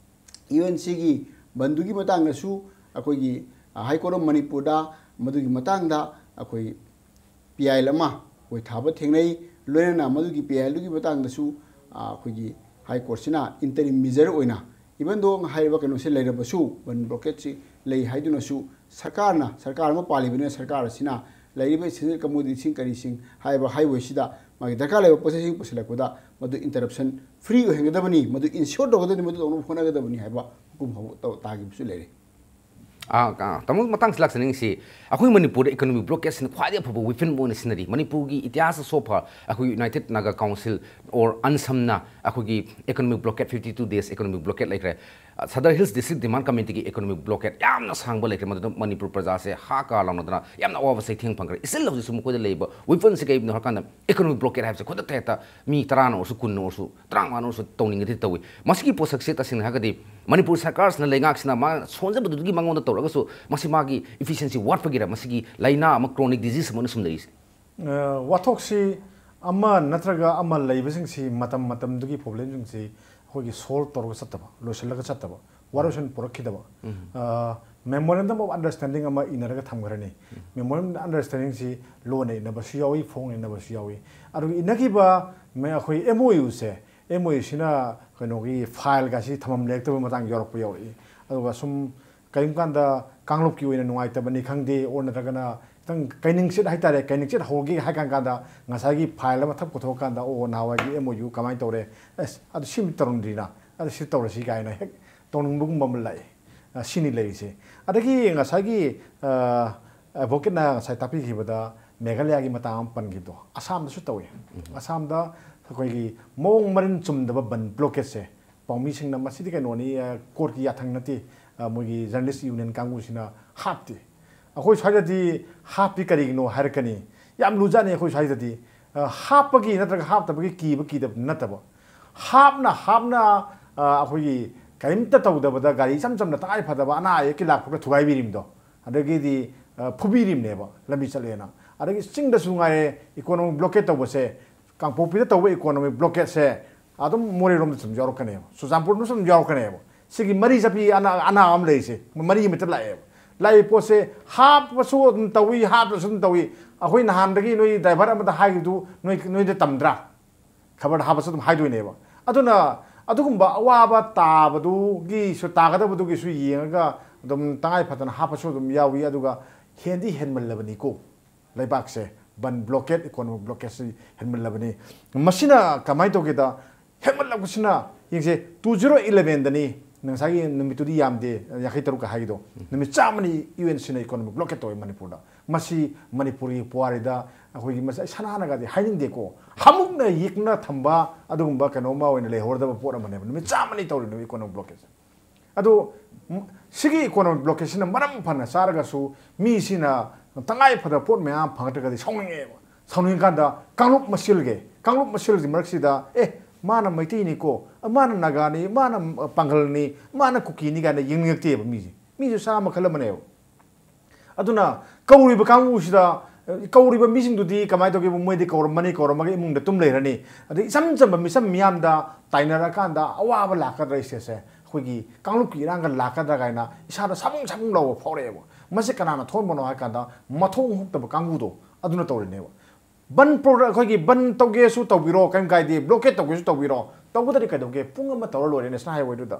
ꯌꯨ ꯑꯦꯟ ꯁꯤꯒꯤ ꯕꯟꯗꯨꯒꯤ ꯃꯇꯥꯡꯗꯁꯨ ꯑꯩꯈꯣꯏꯒꯤ ꯍꯥꯏ ꯀꯣꯔꯠ ꯑꯣꯐ ꯃꯅꯤꯄꯨꯔꯗ ꯃꯗꯨꯒꯤ ꯃꯇꯥꯡꯗ ꯑꯩꯈꯣꯏ ꯄꯤ ꯑꯥꯏ ꯑꯦꯜ ꯑꯃ ꯑꯩꯈꯣꯏ ꯊꯥꯕ ꯊꯦꯡꯅꯩ꯫ ꯂꯣꯏꯅꯅ ꯃꯗꯨꯒꯤ ꯄꯤ ꯑꯥꯏ ꯑꯦꯜꯗꯨꯒꯤ ꯃꯇꯥꯡꯗꯁꯨ ꯑꯩꯈꯣꯏꯒꯤ ꯍꯥꯏ ꯀꯣꯔꯠꯁꯤꯅ ꯏꯟꯇꯔꯤꯝ ꯃꯤꯖꯔ ꯑꯣꯏꯅ, ꯏꯚꯟ ꯗꯣ ꯍꯥꯏꯔꯤꯕ ꯀꯩꯅꯣꯁꯦ ꯂꯩꯔꯕꯁꯨ, ꯕꯟ ꯕ꯭ꯂꯣꯀꯦꯠꯁꯤ ꯂꯩ ꯍꯥꯏꯗꯨꯅꯁꯨ, ꯁꯔꯀꯥꯔꯅ, ꯁꯔꯀꯥꯔ ꯑꯃ ꯄꯥꯜꯂꯤꯕꯅꯤꯅ ꯁꯔꯀꯥꯔ ꯑꯁꯤꯅ ꯂꯩꯔꯤꯕ ꯏꯁꯦꯟꯁꯤꯌꯦꯜ ꯀꯃꯣꯗꯤꯇꯤꯁꯤꯡ ꯀꯔꯤꯁꯤꯡ ꯍꯥꯏꯕ ꯍꯥꯏꯋꯦꯁꯤꯗ ꯃꯥꯒꯤ ꯗꯔꯀꯥꯔ ꯂꯩꯕ ꯄꯣꯠ ꯆꯩꯁꯤꯡ ꯄꯨꯁꯤꯜꯂꯛꯄꯗ ꯃꯗꯨ ꯏꯟꯇꯔꯞꯁꯟ ꯐ꯭ꯔꯤ ꯑꯣꯏꯍꯟꯒꯗꯕꯅꯤ, ꯃꯗꯨ ꯏꯟꯁꯤꯌꯣꯔ ꯇꯧꯒꯗꯕꯅꯤ, ꯃꯗꯨ ꯇꯧꯅꯕ ꯍꯣꯠꯅꯒꯗꯕꯅꯤ ꯍꯥꯏꯕ ꯍꯨꯀꯨꯝ ꯐꯥꯎꯕ ꯇꯧ-, ꯇꯥꯈꯤꯕꯁꯨ ꯂꯩꯔꯦ꯫ ꯑꯥ, ꯑꯥ, ꯇꯥꯃꯣ, ꯃꯇꯥꯡꯁꯤ ꯂꯥꯛꯆꯅꯤꯡꯉꯤꯁꯤ, ꯑꯩꯈꯣꯏ ꯃꯅꯤꯄꯨꯔꯗ ꯏꯀꯣꯅꯣꯃꯤꯛ ꯕ꯭ꯂꯣꯀꯦꯠꯁꯤꯅ ꯈ꯭ꯋꯥꯏꯗꯒꯤ ꯑꯐꯕ ꯋꯤꯄꯟ ꯑꯣꯏꯅ ꯁꯤꯖꯤꯟꯅꯔꯤ꯫ ꯃꯅꯤꯄꯨꯔꯒꯤ ꯏꯇꯤꯍꯥꯁꯇ so far ꯑꯩꯈꯣꯏꯒꯤ ꯌꯨꯅꯥꯏꯇꯦꯗ ꯅꯥꯒꯥ ꯀꯥꯎꯟꯁꯤꯜ ꯑꯣꯔ ꯑꯟꯁꯝꯅ ꯑꯩꯈꯣꯏꯒꯤ economic blockade, fifty two days economic blockade ꯂꯩꯈ꯭ꯔꯦ꯫ ꯁꯗꯔ ꯍꯤꯜꯁ ꯗꯤꯁꯇ꯭ꯔꯤꯛ ꯗꯤꯃꯥꯟ ꯀꯃꯤꯇꯤꯒꯤ ꯏꯀꯣꯅꯣꯃꯤꯛ ꯕ꯭ꯂꯣꯀꯦꯠ ꯌꯥꯝꯅ ꯁꯥꯡꯕ ꯂꯩꯈ꯭ꯔꯦ, ꯃꯗꯨꯗ ꯃꯅꯤꯄꯨꯔ ꯄ꯭ꯔꯖꯥꯁꯦ ꯍꯥ ꯀꯥ ꯂꯥꯎꯅꯗꯅ ꯌꯥꯝꯅ ꯑꯋꯥꯕ ꯆꯩꯊꯦꯡ ꯐꯪꯈ꯭ꯔꯦ꯫ Still ꯍꯧꯖꯤꯛꯁꯨ ꯃꯈꯣꯏꯗ ꯂꯩꯕ ꯋꯤꯄꯟꯁꯦ ꯀꯩꯒꯤꯅꯣ ꯍꯥꯏꯔꯀꯥꯟꯗ, ꯏꯀꯣꯅꯣꯃꯤꯛ ꯕ꯭ꯂꯣꯀꯦꯠ ꯍꯥꯏꯕꯁꯦ ꯈꯨꯗꯛꯇ ꯍꯦꯛꯇ ꯃꯤ ꯇꯔꯥꯅ ꯑꯣꯏꯔꯁꯨ, ꯀꯨꯟꯅ ꯑꯣꯏꯔꯁꯨ, ꯇꯔꯥꯃꯉꯥꯅ ꯑꯣꯏꯔꯁꯨ ꯇꯧꯅꯤꯡꯒꯗꯤ ꯇꯧꯏ꯫ ꯃꯁꯤꯒꯤ ꯄꯣꯠꯁꯛꯁꯦ ꯇꯁꯦꯡꯅ ꯍꯥꯏꯔꯒꯗꯤ ꯃꯅꯤꯄꯨꯔ ꯁꯔꯀꯥꯔꯁꯤꯅ, ꯂꯩꯉꯥꯛꯁꯤꯅ ꯃꯥ ꯁꯣꯟꯖꯕꯗꯨꯗꯒꯤ ꯃꯉꯣꯟꯗ ꯇꯧꯔꯒꯁꯨ ꯃꯁꯤ ꯃꯥꯒꯤ ꯏꯐꯤꯁꯤꯌꯦꯟꯁꯤ ꯋꯥꯠꯄꯒꯤꯔ ꯃꯁꯤꯒꯤ ꯂꯥꯏꯅꯥ ꯑꯃ, ꯀ꯭ꯔꯣꯅꯤꯛ ꯗꯤꯖꯤꯖ ꯑꯃ ꯑꯣꯏꯅ ꯁꯨꯝ ꯂꯩꯔꯤꯁꯦ? ꯑ, ꯋꯥꯊꯣꯛꯁꯤ ꯑꯃ ꯅꯠꯇ꯭ꯔꯒ ꯑꯃ ꯂꯩꯕꯁꯤꯡꯁꯤ ꯃꯇꯝ ꯃꯇꯝꯗꯨꯒꯤ ꯄ꯭ꯔꯣꯕ꯭ꯂꯦꯝꯁꯤꯡꯁꯤ ꯑꯩꯈꯣꯏꯒꯤ ꯁꯣꯜꯕ ꯇꯧꯔꯒ ꯆꯠꯇꯕ, ꯂꯣꯏꯁꯤꯜꯂꯒ ꯆꯠꯇꯕ, ꯋꯥꯔꯣꯏꯁꯤꯟ ꯄꯨꯔꯛꯈꯤꯗꯕ꯫ ꯎꯝ꯫ ꯑ, memorandum of understanding ꯑꯃ ꯏꯅꯔꯒ ꯊꯝꯈ꯭ꯔꯅꯤ꯫ ꯎꯝ꯫ Memorandum of understandingꯁꯤ ꯂꯣꯟꯅ ꯏꯅꯕꯁꯨ ꯌꯥꯎꯏ, ꯐꯣꯡꯅ ꯏꯅꯕꯁꯨ ꯌꯥꯎꯏ꯫ ꯑꯗꯨꯒ ꯏꯅꯈꯤꯕ ꯃ-, ꯑꯩꯈꯣꯏ M O Uꯁꯦ, M O Uꯁꯤꯅ ꯀꯩꯅꯣꯒꯤ ꯐꯥꯏꯜꯒꯁꯤ ꯊꯝꯐꯝ ꯂꯩꯔꯛꯇꯕ ꯃꯇꯥꯡ ꯌꯥꯎꯔꯛꯄ ꯌꯥꯎꯔꯛꯏ꯫ ꯑꯗꯨꯒ ꯁꯨꯝ ꯀꯔꯤꯒꯨꯝꯕ ꯀꯥꯟꯗ ꯀꯥꯡꯂꯨꯞꯀꯤ ꯑꯣꯏꯅ ꯅꯨꯡꯉꯥꯏꯇꯕꯅꯤ ꯈꯪꯗꯦ, ꯑꯣꯔ ꯅꯠꯇ꯭ꯔꯒꯅ ꯈꯤꯇꯪ ꯀꯩꯅꯤꯡꯆꯦꯠ ꯍꯥꯏꯇꯥꯔꯦ, ꯀꯩꯅꯤꯡꯆꯦꯠ ꯍꯧꯒꯦ ꯍꯥꯏ ꯀꯥꯟ ꯀꯥꯟꯗ ꯉꯁꯥꯏꯒꯤ ꯐꯥꯏꯜ ꯑꯃ ꯊꯛ ꯄꯨꯊꯣꯛꯑꯀꯥꯟꯗ, "ꯑꯣ, ꯅꯍꯥꯟꯋꯥꯏꯒꯤ M O U ꯀꯃꯥꯏꯅ ꯇꯧꯔꯦ? ꯑꯁ, ꯑꯗꯨ ꯁꯤꯃ ꯇꯧꯔꯝꯗ꯭ꯔꯤꯅ, ꯑꯗꯨ ꯁꯤ ꯇꯧꯔꯁꯤ" ꯀꯥꯏꯅ ꯍꯦꯛ ꯇꯧꯅꯤꯡꯕꯒꯨꯝꯕ ꯑꯃ ꯂꯥꯛꯏ꯫ ꯑ, ꯁꯤꯅꯤ ꯂꯩꯔꯤꯁꯦ꯫ ꯑꯗꯒꯤ ꯉꯁꯥꯏꯒꯤ, ꯑ, ꯑꯦꯗꯚꯣꯀꯦꯠꯅ ꯉꯁꯥꯏ ꯇꯥꯛꯄꯤꯈꯤꯕꯗ ꯃꯦꯘꯥꯂꯌꯥꯒꯤ ꯃꯇꯥꯡ ꯑꯃ ꯄꯟꯈꯤꯕꯗꯣ, ꯑꯁꯥꯝꯗꯁꯨ ꯇꯧꯏ꯫ ꯑꯁꯥꯝꯗ ꯑꯩꯈꯣꯏꯒꯤ ꯃꯑꯣꯡ ꯃꯔꯤꯟ ꯆꯨꯝꯗꯕ ꯕꯟ ꯕ꯭ꯂꯣꯀꯦꯠꯁꯦ ꯄꯥꯎꯃꯤꯁꯤꯡꯅ ꯃꯁꯤꯗꯤ ꯀꯩꯅꯣꯅꯤ, ꯀꯣꯔꯠꯀꯤ ꯌꯥꯊꯪ ꯅꯠꯇꯦ, ꯃꯣꯏꯒꯤ ꯖꯔꯅꯦꯂꯤꯁ ꯌꯨꯅꯤꯌꯟ ꯀꯥꯡꯕꯨꯁꯤꯅ ꯍꯥꯞꯇꯦ꯫ ꯑꯩꯈꯣꯏ ꯁ꯭ꯋꯥꯏꯗꯗꯤ ꯍꯥꯞꯄꯤ ꯀꯔꯤꯒꯤꯅꯣ ꯍꯥꯏꯔꯛꯀꯅꯤ꯫ ꯌꯥꯝ ꯂꯨꯖꯥꯠꯅꯤ ꯑꯩꯈꯣꯏ ꯁ꯭ꯋꯥꯏꯗꯗꯤ꯫ ꯍꯥꯞꯄꯒꯤ ꯅꯠꯇ꯭ꯔꯒ ꯍꯥꯞꯇꯕꯒꯤ ꯀꯤꯕ ꯀꯤꯗꯕ ꯅꯠꯇꯕ, ꯍꯥꯞꯅ ꯍꯥꯞꯅ ꯑꯩꯈꯣꯏꯒꯤ ꯀꯔꯤꯝꯇ ꯇꯧꯗꯕꯗ ꯒꯥꯔꯤ ꯏꯆꯝ ꯆꯝꯅ ꯇꯉꯥꯏ ꯐꯗꯕ ꯑꯅꯥ ꯑꯌꯦꯛꯀꯤ ꯂꯥꯛꯄꯒ ꯊꯨꯒꯥꯏꯕꯤꯔꯤꯕꯗꯣ, ꯑꯗꯒꯤꯗꯤ ꯐꯨꯕꯤꯔꯤꯕꯅꯦꯕ ꯂꯝꯕꯤ ꯆꯠꯂꯦꯅ꯫ ꯑꯗꯒꯤ ꯆꯤꯡꯗꯁꯨ ꯉꯥꯏꯔꯦ, ꯏꯀꯣꯅꯣꯃꯤꯛ ꯕ꯭ꯂꯣꯀꯦꯠ ꯇꯧꯕꯁꯦ, ꯀꯥꯡꯄꯣꯛꯄꯤꯗ ꯇꯧꯕ ꯏꯀꯣꯅꯣꯃꯤꯛ ꯕ꯭ꯂꯣꯀꯦꯠꯁꯦ ꯑꯗꯨꯝ ꯃꯣꯔꯦꯔꯣꯝꯗꯁꯨ ꯑꯗꯨꯝ ꯌꯥꯎꯔꯛꯀꯅꯦꯕ, ꯆꯨꯔꯆꯥꯟꯄꯨꯔꯗꯁꯨ ꯑꯗꯨꯝ ꯌꯥꯎꯔꯛꯀꯅꯦꯕ꯫ ꯁꯤꯒꯤ ꯃꯔꯤ ꯆꯠꯄꯤ ꯑꯅꯥ ꯑꯅꯥ ꯑꯃ ꯂꯩꯔꯤꯁꯦ, ꯃꯔꯤ ꯍꯦꯛꯇ ꯂꯥꯛꯑꯦꯕ꯫ ꯂꯥꯛꯏ ꯄꯣꯠꯁꯦ ꯍꯥꯞꯄꯁꯨ ꯑꯗꯨꯝ ꯇꯧꯏ, ꯍꯥꯞꯇ꯭ꯔꯁꯨ ꯑꯗꯨꯝ ꯇꯧꯏ꯫ ꯑꯩꯈꯣꯏ ꯅꯍꯥꯟꯗꯒꯤ ꯅꯣꯏ ꯗ꯭ꯔꯥꯏꯚꯔ ꯑꯃꯗ ꯍꯥꯏꯈꯤꯕꯗꯨ ꯅꯣꯏ ꯅꯣꯏꯗ ꯇꯝꯗ꯭ꯔꯥ? ꯈꯕꯔꯗ ꯍꯥꯞꯄꯁꯨ ꯑꯗꯨꯝ ꯍꯥꯏꯗꯣꯏꯅꯦꯕ꯫ ꯑꯗꯨꯅ ꯑꯗꯨꯒꯨꯝꯕ ꯑꯋꯥꯕ ꯇꯥꯕꯗꯨꯒꯤꯁꯨ, ꯇꯥꯒꯗꯕꯗꯨꯒꯤꯁꯨ ꯌꯦꯡꯉꯒ ꯑꯗꯨꯝ ꯇꯉꯥꯏ ꯐꯗꯅ ꯍꯥꯞꯄꯁꯨ ꯑꯗꯨꯝ ꯌꯥꯎꯏ꯫ ꯑꯗꯨꯒ ꯍꯦꯟꯗꯤ ꯍꯦꯟꯃꯜꯂꯕꯅꯤꯀꯣ ꯂꯩꯕꯥꯛꯁꯦ, ꯕꯟ ꯕ꯭ꯂꯣꯀꯦꯠ, ꯏꯀꯣꯅꯣꯃꯤꯛ ꯕ꯭ꯂꯣꯀꯦꯠꯁꯤ ꯍꯦꯟꯃꯜꯂꯕꯅꯤ꯫ ꯃꯁꯤꯅ ꯀꯃꯥꯏꯅ ꯇꯧꯒꯦꯗ, ꯍꯦꯟꯃꯜꯂꯛꯄꯁꯤꯅ, ꯌꯦꯡꯁꯦ, ꯇꯨ ꯖꯤꯔꯣ ꯏꯂꯚꯦꯟꯗꯅꯤ, ꯉꯁꯥꯏꯒꯤ ꯅꯨꯃꯤꯠꯇꯨꯗꯤ ꯌꯥꯝꯗꯦ, ꯌꯥꯡꯈꯩ ꯇꯔꯨꯛꯀ ꯍꯥꯏꯒꯤꯗꯣ, ꯅꯨꯃꯤꯠ ꯆꯥꯝꯃꯅꯤ ꯌꯨ ꯑꯦꯟ ꯁꯤꯅ ꯏꯀꯣꯅꯣꯃꯤꯛ ꯕ꯭ꯂꯣꯀꯦꯠ ꯇꯧꯋꯦ ꯃꯅꯤꯄꯨꯔꯗ꯫ ꯃꯁꯤ ꯃꯅꯤꯄꯨꯔꯒꯤ ꯄꯨꯋꯥꯔꯤꯗ ꯑꯩꯈꯣꯏꯒꯤ, ꯃꯁꯤ ꯑꯩ ꯁꯅꯥꯅꯒꯗꯤ ꯍꯥꯏꯅꯤꯡꯗꯦꯀꯣ, ꯍꯥꯃꯨꯛꯅ ꯌꯦꯛꯅ ꯊꯝꯕ ꯑꯗꯨꯒꯨꯝꯕ ꯀꯩꯅꯣꯝꯃ ꯑꯣꯏꯅ ꯂꯩꯍꯧꯔꯗꯕ ꯄꯣꯠ ꯑꯃꯅꯦꯕ꯫ ꯅꯨꯃꯤꯠ ꯆꯥꯝꯃꯅꯤ ꯇꯧꯔꯤꯅꯦꯕ ꯏꯀꯣꯅꯣꯃꯤꯛ ꯕ꯭ꯂꯣꯀꯦꯠꯁꯦ꯫ ꯑꯗꯣ, ꯁꯤꯒꯤ ꯏꯀꯣꯅꯣꯃꯤꯛ ꯕ꯭ꯂꯣꯀꯦꯠꯁꯤꯅ ꯃꯔꯝ ꯐꯅ ꯆꯥꯔꯒꯁꯨ, ꯃꯤꯁꯤꯅ ꯇꯉꯥꯏ ꯐꯗꯕ ꯄꯣꯠ ꯃꯌꯥꯝ ꯐꯪꯉꯛꯇ꯭ꯔꯒꯗꯤ ꯁꯥꯎꯅꯤꯡꯉꯦꯕ꯫ ꯁꯥꯎꯅꯤꯡꯉꯀꯥꯟꯗ ꯀꯥꯡꯂꯨꯞ ꯃꯁꯦꯜꯒꯤ, ꯀꯥꯡꯂꯨꯞ ꯃꯁꯦꯜꯒꯤ ꯃꯔꯛꯁꯤꯗ, "ꯑꯦ, ꯃꯥꯅ ꯃꯩꯇꯩꯅꯤꯀꯣ, ꯃꯥꯅ ꯅꯥꯒꯥꯅꯤ, ꯃꯥꯅ ꯄꯥꯡꯒꯜꯅꯤ, ꯃꯥꯅ ꯀꯨꯀꯤꯅꯤ" ꯀꯥꯏꯅ ꯌꯦꯡꯅꯤꯡꯉꯛꯇꯦꯕ ꯃꯤꯁꯦ꯫ ꯃꯤꯁꯨ ꯁꯥ ꯃꯈꯜ ꯑꯃꯅꯦꯕ꯫ ꯑꯗꯨꯅ ꯀꯧꯔꯤꯕ ꯀꯥꯡꯕꯨꯁꯤꯗ, ꯀꯧꯔꯤꯕ ꯃꯤꯁꯤꯡꯗꯨꯗꯤ ꯀꯃꯥꯏꯅ ꯇꯧꯒꯦꯕꯨ, ꯃꯣꯏꯗꯤ ꯀꯧꯔꯝꯃꯅꯤ, ꯀꯧꯔꯝꯃꯒ ꯏꯃꯨꯡꯗ ꯇꯨꯝ ꯂꯩꯔꯅꯤ꯫ ꯑꯗꯩ ꯏꯆꯝ ꯆꯝꯕ ꯃꯤꯆꯝ ꯃꯤꯌꯥꯝꯗ ꯇꯥꯏꯅꯔꯀꯥꯟꯗ ꯑꯋꯥꯕ ꯂꯥꯛꯀꯗ꯭ꯔꯥ ꯏꯁꯇꯦꯠꯁꯦ? ꯑꯩꯈꯣꯏꯒꯤ ꯀꯥꯡꯂꯨꯞꯀꯤ ꯏꯔꯥꯡꯒ ꯂꯥꯛꯀꯗ꯭ꯔꯥ ꯀꯥꯏꯅ ꯏꯁꯥꯗ ꯁꯥꯕꯨꯡ ꯁꯥꯕꯨꯡ ꯂꯥꯎꯕ ꯐꯥꯎꯔꯛꯑꯦꯕ꯫ ꯃꯁꯤ ꯀꯅꯥꯅ ꯊꯣꯛꯍꯟꯕꯅꯣ ꯍꯥꯏ ꯀꯥꯟꯗ, ꯃꯊꯣꯡ ꯍꯨꯛꯇꯕ ꯀꯥꯡꯕꯨꯗꯣ ꯑꯗꯨꯅ ꯇꯧꯔꯤꯅꯦꯕ꯫ ꯕꯟ ꯄ꯭ꯔꯣ-, ꯑꯩꯈꯣꯏꯒꯤ ꯕꯟ ꯇꯧꯒꯦꯁꯨ ꯇꯧꯕꯤꯔꯣ, ꯀꯔꯤꯝ ꯀꯥꯏꯗꯦ, ꯕ꯭ꯂꯣꯀꯦꯠ ꯇꯧꯒꯦꯁꯨ ꯇꯧꯕꯤꯔꯣ, ꯇꯧꯕꯗꯗꯤ ꯀꯩꯗꯧꯒꯦ, ꯄꯨꯡ ꯑꯃ ꯇꯧꯔ ꯂꯣꯏꯔꯦ ꯅꯦꯁꯅꯦꯜ ꯍꯥꯏꯋꯦꯗꯨꯗ꯫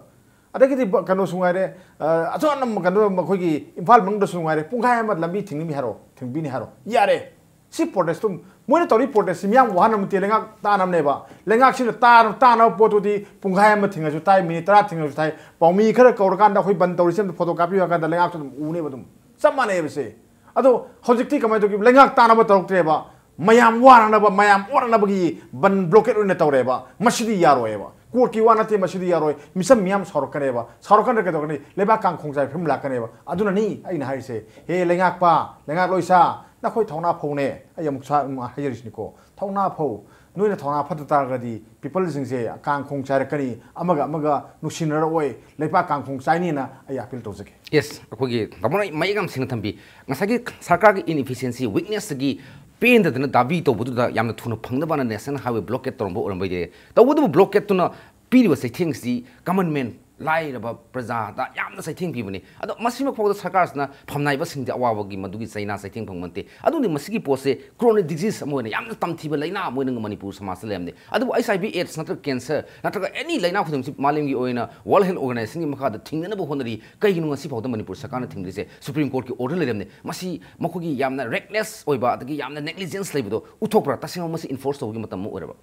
ꯑꯗꯒꯤꯗꯤ ꯕ-, ꯀꯩꯅꯣꯁꯨ ꯉꯥꯏꯔꯦ, ꯑ, ꯑꯆꯧ ꯑꯅꯝꯕ ꯀꯩꯅꯣ ꯑꯩꯈꯣꯏꯒꯤ ꯏꯝꯐꯥꯜ ꯃꯅꯨꯡꯗꯁꯨ ꯉꯥꯏꯔꯦ, ꯄꯨꯡꯈꯥꯏ ꯑꯃ ꯂꯝꯕꯤ ꯊꯤꯡꯅꯤ ꯍꯥꯏꯔꯣ, ꯊꯤꯡꯕꯤꯅꯤ ꯍꯥꯏꯔꯣ, ꯌꯥꯔꯦ꯫ ꯁꯤ ꯄ꯭ꯔꯣꯇꯦꯁꯇꯨ, ꯃꯣꯏꯅ ꯇꯧꯔꯤ ꯄ꯭ꯔꯣꯇꯦꯁꯁꯤ ꯃꯤꯌꯥꯝ ꯋꯥꯍꯟꯅꯕ ꯅꯠꯇꯦ, ꯂꯩꯉꯥꯛ ꯇꯥꯅꯕꯅꯦꯕ꯫ ꯂꯩꯉꯥꯛꯁꯤꯅ ꯇꯥ-, ꯇꯥꯅꯕ ꯄꯣꯠꯇꯨꯗꯤ ꯄꯨꯡꯈꯥꯏ ꯑꯃ ꯊꯤꯡꯉꯁꯨ ꯇꯥꯏ, ꯃꯤꯅꯤꯠ ꯇꯔꯥ ꯊꯤꯡꯉꯁꯨ ꯇꯥꯏ꯫ ꯄꯥꯎꯃꯤ ꯈꯔ ꯀꯧꯔꯀꯥꯟꯗ ꯑꯩꯈꯣꯏ ꯕꯟ ꯇꯧꯔꯤꯁꯦ ꯑꯝꯇ ꯐꯣꯇꯣ ꯀꯥꯞꯄꯤꯌꯨ ꯍꯥꯏ ꯀꯥꯟꯗ ꯂꯩꯉꯥꯛꯁꯨ ꯑꯗꯨꯝ ꯎꯅꯦꯕ ꯑꯗꯨꯝ꯫ ꯆꯞ ꯃꯥꯟꯅꯩꯕ ꯁꯦ꯫ ꯑꯗꯣ ꯍꯧꯖꯤꯛꯇꯤ ꯀꯃꯥꯏꯅ ꯇꯧꯒꯦ? ꯂꯩꯉꯥꯛ ꯇꯥꯅꯕ ꯇꯧꯔꯛꯇ꯭ꯔꯦꯕ꯫ ꯃꯌꯥꯝ ꯋꯥꯅꯅꯕ, ꯃꯌꯥꯝ ꯑꯣꯠꯅꯅꯕꯒꯤ ꯕꯟ ꯕ꯭ꯂꯣꯀꯦꯠ ꯑꯣꯏꯅ ꯇꯧꯔꯦꯕ꯫ ꯃꯁꯤꯗꯤ ꯌꯥꯔꯣꯏꯕ꯫ ꯀꯣꯔꯠꯀꯤ ꯋꯥ ꯅꯠꯇꯦ, ꯃꯁꯤꯗꯤ ꯌꯥꯔꯣꯏ꯫ ꯃꯤꯆꯝ ꯃꯤꯌꯥꯝ ꯁꯥꯎꯔꯛꯀꯅꯦꯕ꯫ ꯁꯥꯎꯔꯛꯀꯥꯟꯗ ꯀꯩꯗꯧꯒꯅꯤ? ꯂꯩꯕꯥꯛ ꯀꯥꯡꯈꯣꯡ ꯆꯥꯏ ꯐꯤꯕꯝ ꯂꯥꯛꯀꯅꯦꯕ꯫ ꯑꯗꯨꯅꯅꯤ ꯑꯩꯅ ꯍꯥꯏꯔꯤꯁꯦ, ꯍꯦ ꯂꯩꯉꯥꯛꯄ, ꯂꯩꯉꯥꯛꯂꯣꯏꯁꯥ, ꯅꯈꯣꯏ ꯊꯧꯅꯥ ꯐꯧꯅꯦ꯫ ꯑꯩ ꯑꯃꯨꯛ ꯁꯥ-, ꯑꯃꯨꯛ ꯍꯥꯏꯖꯔꯤꯁꯤꯅꯤꯀꯣ, ꯊꯧꯅꯥ ꯐꯧ꯫ ꯅꯣꯏꯅ ꯊꯧꯅꯥ ꯐꯠꯇ ꯇꯥꯔꯒꯗꯤ ꯄꯤꯄꯜꯁꯤꯡꯁꯦ ꯀꯥꯡꯈꯣꯡ ꯆꯥꯏꯔꯛꯀꯅꯤ, ꯑꯃꯒ ꯑꯃꯒ ꯅꯨꯡꯁꯤꯅꯔꯛꯑꯣꯏ, ꯂꯩꯕꯥꯛ ꯀꯥꯡꯈꯣꯡ ꯆꯥꯏꯅꯤꯅ ꯑꯩ ꯑꯄꯤꯜ ꯇꯧꯖꯒꯦ꯫ ꯌꯦꯁ, ꯑꯩꯈꯣꯏꯒꯤ ꯇꯥꯃꯣꯅ ꯃꯌꯦꯛ ꯌꯥꯝ ꯁꯦꯡꯅ ꯊꯝꯕꯤ꯫ ꯉꯁꯥꯏꯒꯤ ꯁꯔꯀꯥꯔꯒꯤ ꯏꯟꯏꯐꯤꯁꯤꯌꯦꯟꯁꯤ, ꯋꯤꯛꯅꯦꯁꯇꯒꯤ ꯄꯦꯟꯗꯗꯅ ꯗꯥꯕꯤ ꯇꯧꯕꯗꯨꯗ ꯌꯥꯝꯅ ꯊꯨꯅ ꯐꯪꯅꯕꯅ ꯅꯦꯁꯅꯦꯜ ꯍꯥꯏꯋꯦ ꯕ꯭ꯂꯣꯀꯦꯠ ꯇꯧꯔꯝꯕ ꯑꯣꯏꯔꯝꯕ ꯌꯥꯏ꯫ ꯇꯧꯕꯇꯕꯨ ꯕ꯭ꯂꯣꯀꯦꯠꯇꯨꯅ ꯄꯤꯔꯤꯕ ꯆꯩꯊꯦꯡꯁꯤ ꯀꯃꯟ ꯃꯦꯟ, ꯂꯥꯏꯔꯕ ꯄ꯭ꯔꯖꯥꯗ ꯌꯥꯝꯅ ꯆꯩꯊꯦꯡ ꯄꯤꯕꯅꯤ꯫ ꯑꯗꯣ ꯃꯁꯤꯃꯛ ꯐꯥꯎꯕꯗ ꯁꯔꯀꯥꯔꯁꯤꯅ ꯐꯝꯅꯥꯏꯕꯁꯤꯡꯗꯤ ꯑꯋꯥꯕꯒꯤ ꯃꯗꯨꯒꯤ ꯆꯩꯅꯥ ꯆꯩꯊꯦꯡ ꯐꯪꯕ ꯅꯠꯇꯦ꯫ ꯑꯗꯨꯅꯤ ꯃꯁꯤꯒꯤ ꯄꯣꯠꯁꯦ ꯀ꯭ꯔꯣꯅꯤꯛ ꯗꯤꯖꯤꯁ ꯑꯃ ꯑꯣꯏꯅ ꯌꯥꯝꯅ ꯇꯝꯊꯤꯕ ꯂꯥꯏꯅꯥ ꯑꯃ ꯑꯣꯏꯅ ꯃꯅꯤꯄꯨꯔ ꯁꯃꯥꯖꯇ ꯂꯩꯔꯝꯅꯤ꯫ ꯑꯗꯨꯕꯨ ꯑꯩꯆ ꯑꯥꯏ ꯚꯤ ꯑꯦꯗꯁ ꯅꯠꯇ꯭ꯔꯒ ꯀꯦꯟꯁꯔ ꯅꯠꯇ꯭ꯔꯒ ꯑꯦꯅꯤ ꯂꯥꯏꯅꯥ ꯈꯨꯗꯤꯡꯃꯛꯁꯤ ꯃꯥꯂꯦꯝꯒꯤ ꯑꯣꯏꯅ ꯋꯥꯔꯜ ꯍꯦꯜꯊ ꯑꯣꯔꯒꯅꯥꯏꯖꯦꯁꯟꯒꯤ ꯃꯈꯥꯗ ꯊꯤꯡꯅꯅꯕ ꯍꯣꯠꯅꯔꯤ꯫ ꯀꯩꯒꯤꯅꯣ ꯉꯁꯤ ꯐꯥꯎꯗ ꯃꯅꯤꯄꯨꯔ ꯁꯔꯀꯥꯔꯅ ꯊꯤꯡꯗ꯭ꯔꯤꯁꯦ? ꯁꯨꯄ꯭ꯔꯤꯝ ꯀꯣꯔꯠꯀꯤ ꯑꯣꯔꯗꯔ ꯂꯩꯔꯝꯅꯤ꯫ ꯃꯁꯤ ꯃꯈꯣꯏꯒꯤ ꯌꯥꯝꯅ ꯔꯦꯛꯂꯦꯁ ꯑꯣꯏꯕ ꯑꯗꯒꯤ ꯌꯥꯝꯅ ꯅꯦꯒꯂꯤꯖꯦꯟꯁ ꯂꯩꯕꯗꯣ ꯎꯠꯊꯣꯛꯄ꯭ꯔꯥ? ꯇꯁꯦꯡꯅ ꯃꯁꯤ ꯏꯟꯐꯣꯔꯁ ꯇꯧꯕꯒꯤ ꯃꯇꯝ ꯑꯃ ꯑꯣꯏꯔꯕ?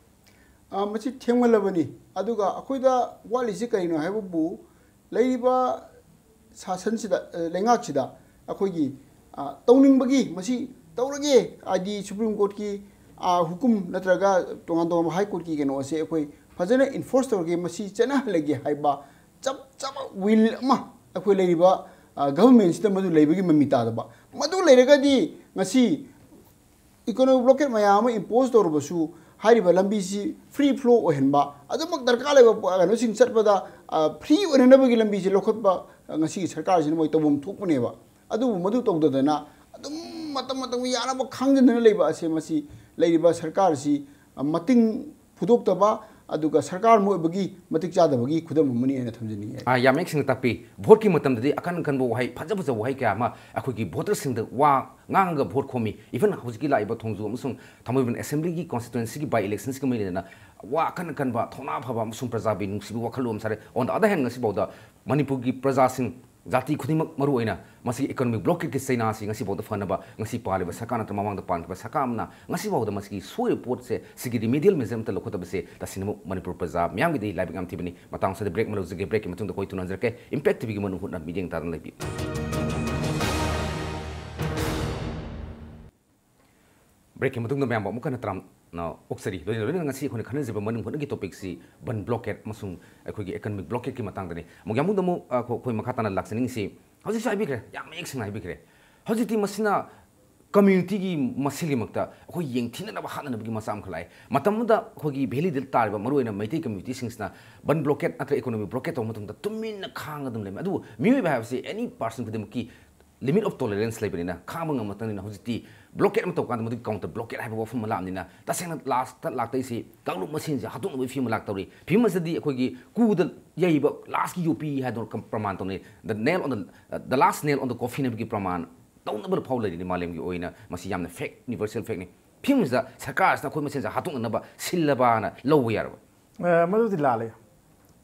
ꯑ, ꯃꯁꯤ ꯊꯦꯡꯃꯜꯂꯕꯅꯤ꯫ ꯑꯗꯨꯒ ꯑꯩꯈꯣꯏꯗ ꯋꯥꯠꯂꯤꯁꯤ ꯀꯔꯤꯅꯣ ꯍꯥꯏꯕꯕꯨ, ꯂꯩꯔꯤꯕ ꯁꯥꯁꯟꯁꯤꯗ, ꯑ, ꯂꯩꯉꯥꯛꯁꯤꯗ ꯑꯩꯈꯣꯏꯒꯤ, ꯑ, ꯇꯧꯅꯤꯡꯕꯒꯤ ꯃꯁꯤ ꯇꯧꯔꯒꯦ, ꯍꯥꯏꯗꯤ ꯁꯨꯄ꯭ꯔꯤꯝ ꯀꯣꯔꯠꯀꯤ, ꯑ, ꯍꯨꯀꯨꯝ ꯅꯠꯇ꯭ꯔꯒ ꯇꯣꯉꯥꯟ ꯇꯣꯉꯥꯟꯕ ꯍꯥꯏ ꯀꯣꯔꯠꯀꯤ ꯀꯩꯅꯣ ꯑꯁꯦ ꯑꯩꯈꯣꯏ ꯐꯖꯅ ꯏꯟꯐꯣꯔꯁ ꯇꯧꯔꯒꯦ, ꯃꯁꯤ ꯆꯠꯅꯍꯜꯂꯒꯦ ꯍꯥꯏꯕ ꯆꯞ ꯆꯥꯕ ꯋꯤꯜ ꯑꯃ ꯑꯩꯈꯣꯏ ꯂꯩꯔꯤꯕ, ꯑ, ꯒꯚꯔꯟꯃꯦꯟꯁꯤꯗ ꯃꯗꯨ ꯂꯩꯕꯒꯤ ꯃꯃꯤ ꯇꯥꯗꯕ꯫ ꯃꯗꯨ ꯂꯩꯔꯒꯗꯤ ꯉꯁꯤ ꯏꯀꯣꯅꯣꯃꯤꯛ ꯕ꯭ꯂꯣꯀꯦꯠ ꯃꯌꯥꯝ ꯑꯃ ꯏꯝꯄꯣꯁ ꯇꯧꯔꯕꯁꯨ, ꯍꯥꯏꯔꯤꯕ ꯂꯝꯕꯤꯁꯤ ꯐ꯭ꯔꯤ ꯐ꯭ꯂꯣ ꯑꯣꯏꯍꯟꯕ, ꯑꯗꯨꯃꯛ ꯗꯔꯀꯥꯔ ꯂꯩꯕ ꯄꯣ-, ꯀꯩꯅꯣꯁꯤꯡ ꯆꯠꯄꯗ, ꯑ, ꯐ꯭ꯔꯤ ꯑꯣꯏꯍꯟꯅꯕꯒꯤ ꯂꯝꯕꯤꯁꯤ ꯂꯧꯈꯠꯄ, ꯑ, ꯉꯁꯤꯒꯤ ꯁꯔꯀꯥꯔꯁꯤꯅ ꯃꯣꯏ ꯇꯧꯐꯝ ꯊꯣꯛꯄꯅꯦꯕ꯫ ꯑꯗꯨꯕꯨ ꯃꯗꯨ ꯇꯧꯗꯗꯅ ꯑꯗꯨꯝ ꯃꯇꯝ ꯃꯇꯝꯒꯤ ꯌꯥꯅꯕ ꯈꯥꯡꯖꯤꯟꯗꯨꯅ ꯂꯩꯕ ꯑꯁꯦ, ꯃꯁꯤ ꯂꯩꯔꯤꯕ ꯁꯔꯀꯥꯔꯁꯤ, ꯑ, ꯃꯇꯤꯡ ꯐꯨꯗꯣꯛꯇꯕ, ꯑꯗꯨꯒ ꯁꯔꯀꯥꯔ ꯑꯃ ꯑꯣꯏꯕꯒꯤ ꯃꯇꯤꯛ ꯆꯥꯗꯕꯒꯤ ꯈꯨꯗꯝ ꯑꯃꯅꯤ ꯍꯥꯏꯅ ꯊꯝꯖꯅꯤꯡꯉꯤ꯫ ꯑꯥ, ꯌꯥꯝ ꯃꯌꯦꯛ ꯁꯦꯡꯅ ꯇꯥꯛꯄꯤ꯫ ꯚꯣꯠꯀꯤ ꯃꯇꯝꯗꯗꯤ ꯑꯀꯟ ꯑꯀꯟꯕ ꯋꯥꯍꯩ, ꯐꯖ ꯐꯖꯕ ꯋꯥꯍꯩ ꯀꯌꯥ ꯑꯃ ꯑꯩꯈꯣꯏꯒꯤ ꯚꯣꯇꯔꯁꯤꯡꯗ ꯋꯥ ꯉꯥꯡꯉꯒ ꯚꯣꯠ ꯈꯣꯝꯃꯤ꯫ ꯏꯚꯟ ꯍꯧꯖꯤꯛꯀꯤ ꯂꯥꯛꯏꯕ ꯊꯣꯡꯖꯨ ꯑꯃꯁꯨꯡ ꯊꯥꯡꯃꯩꯕꯟ ꯑꯦꯁꯦꯝꯕ꯭ꯂꯤꯒꯤ ꯀꯣꯟꯁꯇꯤꯇ꯭ꯋꯦꯟꯁꯤꯒꯤ ꯕꯥꯏ ꯏꯂꯦꯛꯁꯟꯁꯤꯒ ꯃꯔꯤ ꯂꯩꯅꯅ ꯋꯥ ꯑꯀꯟ ꯑꯀꯟꯕ, ꯊꯧꯅꯥ ꯐꯕ ꯑꯃꯁꯨꯡ ꯄ꯭ꯔꯖꯥꯕꯨ ꯅꯨꯡꯁꯤꯕ ꯋꯥꯈꯜꯂꯣꯟ ꯁꯥꯔꯦ꯫ On the other hand, ꯉꯁꯤꯐꯥꯎꯗ ꯃꯅꯤꯄꯨꯔꯒꯤ ꯄ꯭ꯔꯖꯥꯁꯤꯡ, ꯖꯥꯇꯤ ꯈꯨꯗꯤꯡꯃꯛ ꯃꯔꯨ ꯑꯣꯏꯅ ꯃꯁꯤꯒꯤ ꯏꯀꯣꯅꯣꯃꯤꯛ ꯕ꯭ꯂꯣꯀꯦꯠꯀꯤ ꯆꯩꯅꯥꯁꯤ ꯉꯁꯤꯐꯥꯎꯗ ꯐꯅꯕ ꯉꯁꯤ ꯄꯥꯜꯂꯤꯕ ꯁꯔꯀꯥꯔ ꯅꯠꯇ꯭ꯔ ꯃꯃꯥꯡꯗ ꯄꯥꯟꯈꯤꯕ ꯁꯔꯀꯥꯔ ꯑꯃꯅ ꯉꯁꯤꯐꯥꯎꯗ ꯃꯁꯤꯒꯤ ꯁꯣꯏꯔꯤꯕ ꯄꯣꯠꯁꯦ, ꯁꯤꯒꯤ ꯔꯤꯃꯤꯗꯤꯌꯦꯜ ꯃꯦꯖꯔ ꯑꯃꯠꯇ ꯂꯧꯈꯠꯇꯕꯁꯦ ꯇꯁꯦꯡꯅꯃꯛ ꯃꯅꯤꯄꯨꯔ ꯄ꯭ꯔꯖꯥ ꯃꯤꯌꯥꯝꯒꯤꯗꯤ ꯂꯥꯏꯕꯛ ꯌꯥꯝ ꯊꯤꯕꯅꯤ꯫ ꯃꯇꯥꯡ ꯑꯁꯤꯗ ꯕ꯭ꯔꯦꯛ ꯑꯃ ꯂꯧꯖꯒꯦ꯫ ꯕ꯭ꯔꯦꯛꯀꯤ ꯃꯇꯨꯡꯗ ꯑꯩꯈꯣꯏ ꯊꯨꯅ ꯍꯟꯖꯔꯛꯀꯦ꯫ ꯏꯝꯄꯦꯛ ꯇꯤꯚꯤꯒꯤ ꯃꯅꯨꯡ ꯍꯨꯠꯅ ꯃꯤꯠꯌꯦꯡ ꯇꯥꯗꯨꯅ ꯂꯩꯕꯤꯌꯨ꯫ ꯕ꯭ꯔꯦꯛꯀꯤ ꯃꯇꯨꯡꯗ ꯃꯌꯥꯝꯕꯨ ꯑꯃꯨꯛ ꯍꯟꯅ ꯇꯔꯥꯝꯅ ꯑꯣꯛꯆꯔꯤ꯫ ꯂꯣꯏꯅ ꯂꯣꯏꯅꯅ ꯉꯁꯤ ꯑꯩꯈꯣꯏꯅ ꯈꯟꯅꯖꯕ ꯃꯅꯨꯡ ꯍꯨꯠꯅꯒꯤ ꯇꯣꯄꯤꯛꯁꯤ ꯕꯟ ꯕ꯭ꯂꯣꯀꯦꯠ ꯑꯃꯁꯨꯡ ꯑꯩꯈꯣꯏꯒꯤ ꯏꯀꯣꯅꯣꯃꯤꯛ ꯕ꯭ꯂꯣꯀꯦꯠꯀꯤ ꯃꯇꯥꯡꯗꯅꯤ꯫ ꯑꯃꯨꯛ ꯌꯥꯝꯕꯨꯡꯗ ꯑꯃꯨꯛ, ꯑ, ꯑꯩꯈꯣꯏ ꯃꯈꯥ ꯇꯥꯅ ꯂꯥꯛꯆꯅꯤꯡꯉꯤꯁꯤ, ꯍꯧꯖꯤꯛꯁꯨ ꯍꯥꯏꯕꯤꯈ꯭ꯔꯦ, ꯌꯥꯝ ꯃꯌꯦꯛ ꯁꯦꯡꯅ ꯍꯥꯏꯕꯤꯈ꯭ꯔꯦ꯫ ꯍꯧꯖꯤꯛꯇꯤ ꯃꯁꯤꯅ ꯀꯝꯃ꯭ꯌꯨꯅꯤꯇꯤꯒꯤ ꯃꯁꯦꯜꯒꯤꯃꯛꯇ ꯑꯩꯈꯣꯏ ꯌꯦꯡꯊꯤꯅꯅꯕ, ꯍꯥꯠꯅꯅꯕꯒꯤ ꯃꯆꯥꯛ ꯑꯃꯈꯛ ꯂꯥꯛꯑꯦ꯫ ꯃꯇꯝ ꯑꯃꯗ ꯑꯩꯈꯣꯏꯒꯤ ꯚꯦꯂꯤꯗ ꯇꯥꯔꯤꯕ ꯃꯔꯨꯑꯣꯏꯅ ꯃꯩꯇꯩ ꯀꯝꯃ꯭ꯌꯨꯅꯤꯇꯤꯁꯤꯡꯁꯤꯅ ꯕꯟ ꯕ꯭ꯂꯣꯀꯦꯠ ꯅꯠꯇ꯭ꯔꯒ ꯏꯀꯣꯅꯣꯃꯤꯛ ꯕ꯭ꯂꯣꯀꯦꯠ ꯇꯧꯕ ꯃꯇꯝꯗ ꯇꯨꯃꯤꯟꯅ ꯈꯥꯡꯉ ꯑꯗꯨꯝ ꯂꯩꯔꯝꯃꯤ꯫ ꯑꯗꯨꯕꯨ ꯃꯤꯑꯣꯏꯕ ꯍꯥꯏꯕꯁꯤ ꯑꯦꯅꯤ ꯄꯥꯔꯁꯟ ꯈꯨꯗꯤꯡꯃꯛꯀꯤ ꯂꯤꯃꯤꯠ ꯑꯣꯐ ꯇꯣꯂꯔꯦꯟꯁ ꯂꯩꯕꯅꯤꯅ ꯈꯥꯡꯕ ꯉꯝꯃꯛꯇꯕꯅꯤꯅ ꯍꯧꯖꯤꯛꯇꯤ ꯕ꯭ꯂꯣꯀꯦꯠ ꯑꯃ ꯇꯧꯀꯥꯟꯗ ꯃꯗꯨꯒꯤ ꯀꯥꯎꯟꯇꯔ ꯕ꯭ꯂꯣꯀꯦꯠ ꯍꯥꯏꯕ ꯋꯥꯐꯝ ꯑꯃ ꯂꯥꯛꯑꯕꯅꯤꯅ ꯇꯁꯦꯡꯅ ꯂꯥꯁꯇ ꯂꯥꯛꯇꯣꯏꯁꯤ ꯀꯥꯡꯂꯨꯞ ꯃꯁꯦꯟꯁꯦ ꯍꯥꯠꯇꯣꯛꯅꯕꯒꯤ ꯐꯤꯕꯝ ꯑꯃ ꯂꯥꯛꯇꯧꯔꯤ꯫ ꯐꯤꯕꯝ ꯑꯁꯤꯗꯗꯤ ꯑꯩꯈꯣꯏꯒꯤ ꯀꯨꯗ ꯌꯩꯕ ꯂꯥꯁꯀꯤ ꯌꯣꯠꯄꯤ ꯍꯥꯏꯗꯣ ꯀꯝ-, ꯄ꯭ꯔꯃꯥꯟ ꯇꯧꯅꯩ꯫ The nail on the, the last nail on the coffin ꯍꯥꯏꯕꯒꯤ ꯄ꯭ꯔꯃꯥꯟ ꯇꯧꯅꯕ ꯐꯥꯎ ꯂꯩꯔꯤꯅꯤ꯫ ꯃꯥꯂꯦꯝꯒꯤ ꯑꯣꯏꯅ ꯃꯁꯤ ꯌꯥꯝꯅ ꯐꯦꯛ, ꯌꯨꯅꯤꯚꯔꯁꯦꯜ ꯐꯦꯛꯅꯤ꯫ ꯐꯤꯕꯝꯁꯤꯗ ꯁꯔꯀꯥꯔꯁꯤꯅ ꯑꯩꯈꯣꯏ ꯃꯁꯦꯟꯁꯦ ꯍꯥꯠꯇꯣꯛꯅꯅꯕ ꯁꯤꯜꯂꯕꯅ ꯂꯧꯕ ꯌꯥꯔꯕ? ꯑ, ꯃꯗꯨꯗꯤ ꯂꯥꯜꯂꯤ꯫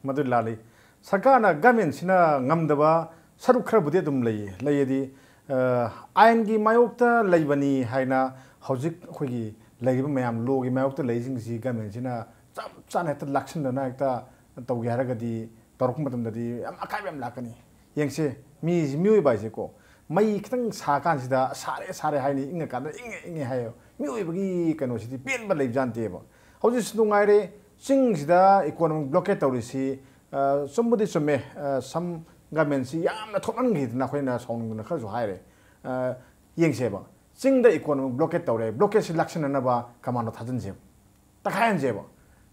ꯃꯗꯨ ꯂꯥꯜꯂꯤ꯫ ꯁꯔꯀꯥꯔꯅ, ꯒꯃꯦꯟꯁꯤꯅ ꯉꯝꯗꯕ ꯁꯔꯨꯛ ꯈꯔꯕꯨꯗꯤ ꯑꯗꯨꯝ ꯂꯩꯌꯦ꯫ ꯂꯩꯌꯦꯗꯤ, ꯑ, ꯑꯥꯏꯟꯒꯤ ꯃꯥꯌꯣꯛꯇ ꯂꯩꯕꯅꯤ ꯍꯥꯏꯅ ꯍꯧꯖꯤꯛ ꯑꯩꯈꯣꯏꯒꯤ ꯂꯩꯔꯤꯕ ꯃꯌꯥꯝ, ꯂꯣꯒꯤ ꯃꯥꯌꯣꯛꯇ ꯂꯩꯔꯤꯁꯤꯡꯁꯤ ꯒꯃꯦꯟꯁꯤꯅ ꯆꯞ ꯆꯥꯅ ꯍꯦꯛꯇ ꯂꯥꯛꯁꯤꯟꯗꯅ ꯍꯦꯛꯇ ꯇꯧꯒꯦ ꯍꯥꯏꯔꯒꯗꯤ, ꯇꯧꯔꯛꯄ ꯃꯇꯝꯗꯗꯤ ꯌꯥꯝ ꯑꯀꯥꯏꯕ ꯌꯥꯝ ꯂꯥꯛꯀꯅꯤ꯫ ꯌꯦꯡꯁꯦ, ꯃꯤ, ꯃꯤꯑꯣꯏꯕ ꯍꯥꯏꯁꯦꯀꯣ, ꯃꯩ ꯈꯤꯇꯪ ꯁꯥꯀꯥꯟꯁꯤꯗ "ꯁꯥꯔꯦ, ꯁꯥꯔꯦ" ꯍꯥꯏꯅꯤ, ꯏꯪꯉꯀꯥꯟꯗ "ꯏꯪꯉꯦ, ꯏꯪꯉꯦ" ꯍꯥꯏꯌꯦ꯫ ꯃꯤꯑꯣꯏꯕꯒꯤ ꯀꯩꯅꯣꯁꯤꯗꯤ ꯄꯦꯟꯕ ꯂꯩꯕꯖꯥꯠ ꯅꯠꯇꯦꯕ꯫ ꯍꯧꯖꯤꯛꯁꯨ ꯅꯨꯡꯉꯥꯏꯔꯦ, ꯆꯤꯡꯁꯤꯗ ꯏꯀꯣꯅꯣꯃꯤꯛ ꯕ꯭ꯂꯣꯀꯦꯠ ꯇꯧꯔꯤꯁꯤ, ꯑ, ꯆꯨꯝꯕꯨꯗꯤ ꯆꯨꯝꯃꯦ, ꯑ, ꯁꯝ ꯒꯃꯦꯟꯁꯤ ꯌꯥꯝꯅ ꯊꯣꯛꯍꯟꯈꯤꯗꯅ ꯑꯩꯈꯣꯏꯅ ꯁꯥꯎꯅꯤꯡꯗꯅ ꯈꯔꯁꯨ ꯍꯥꯏꯔꯦ꯫ ꯑ, ꯌꯦꯡꯁꯦꯕ, ꯆꯤꯡꯗ ꯏꯀꯣꯅꯣꯃꯤꯛ ꯕ꯭ꯂꯣꯀꯦꯠ ꯇꯧꯔꯦ, ꯕ꯭ꯂꯣꯀꯦꯠꯁꯤ ꯂꯥꯛꯁꯤꯟꯅꯅꯕ ꯀꯃꯥꯟꯗꯣ ꯊꯥꯖꯤꯟꯁꯦꯕ, ꯇꯛꯈꯥꯏꯍꯟꯁꯦꯕ꯫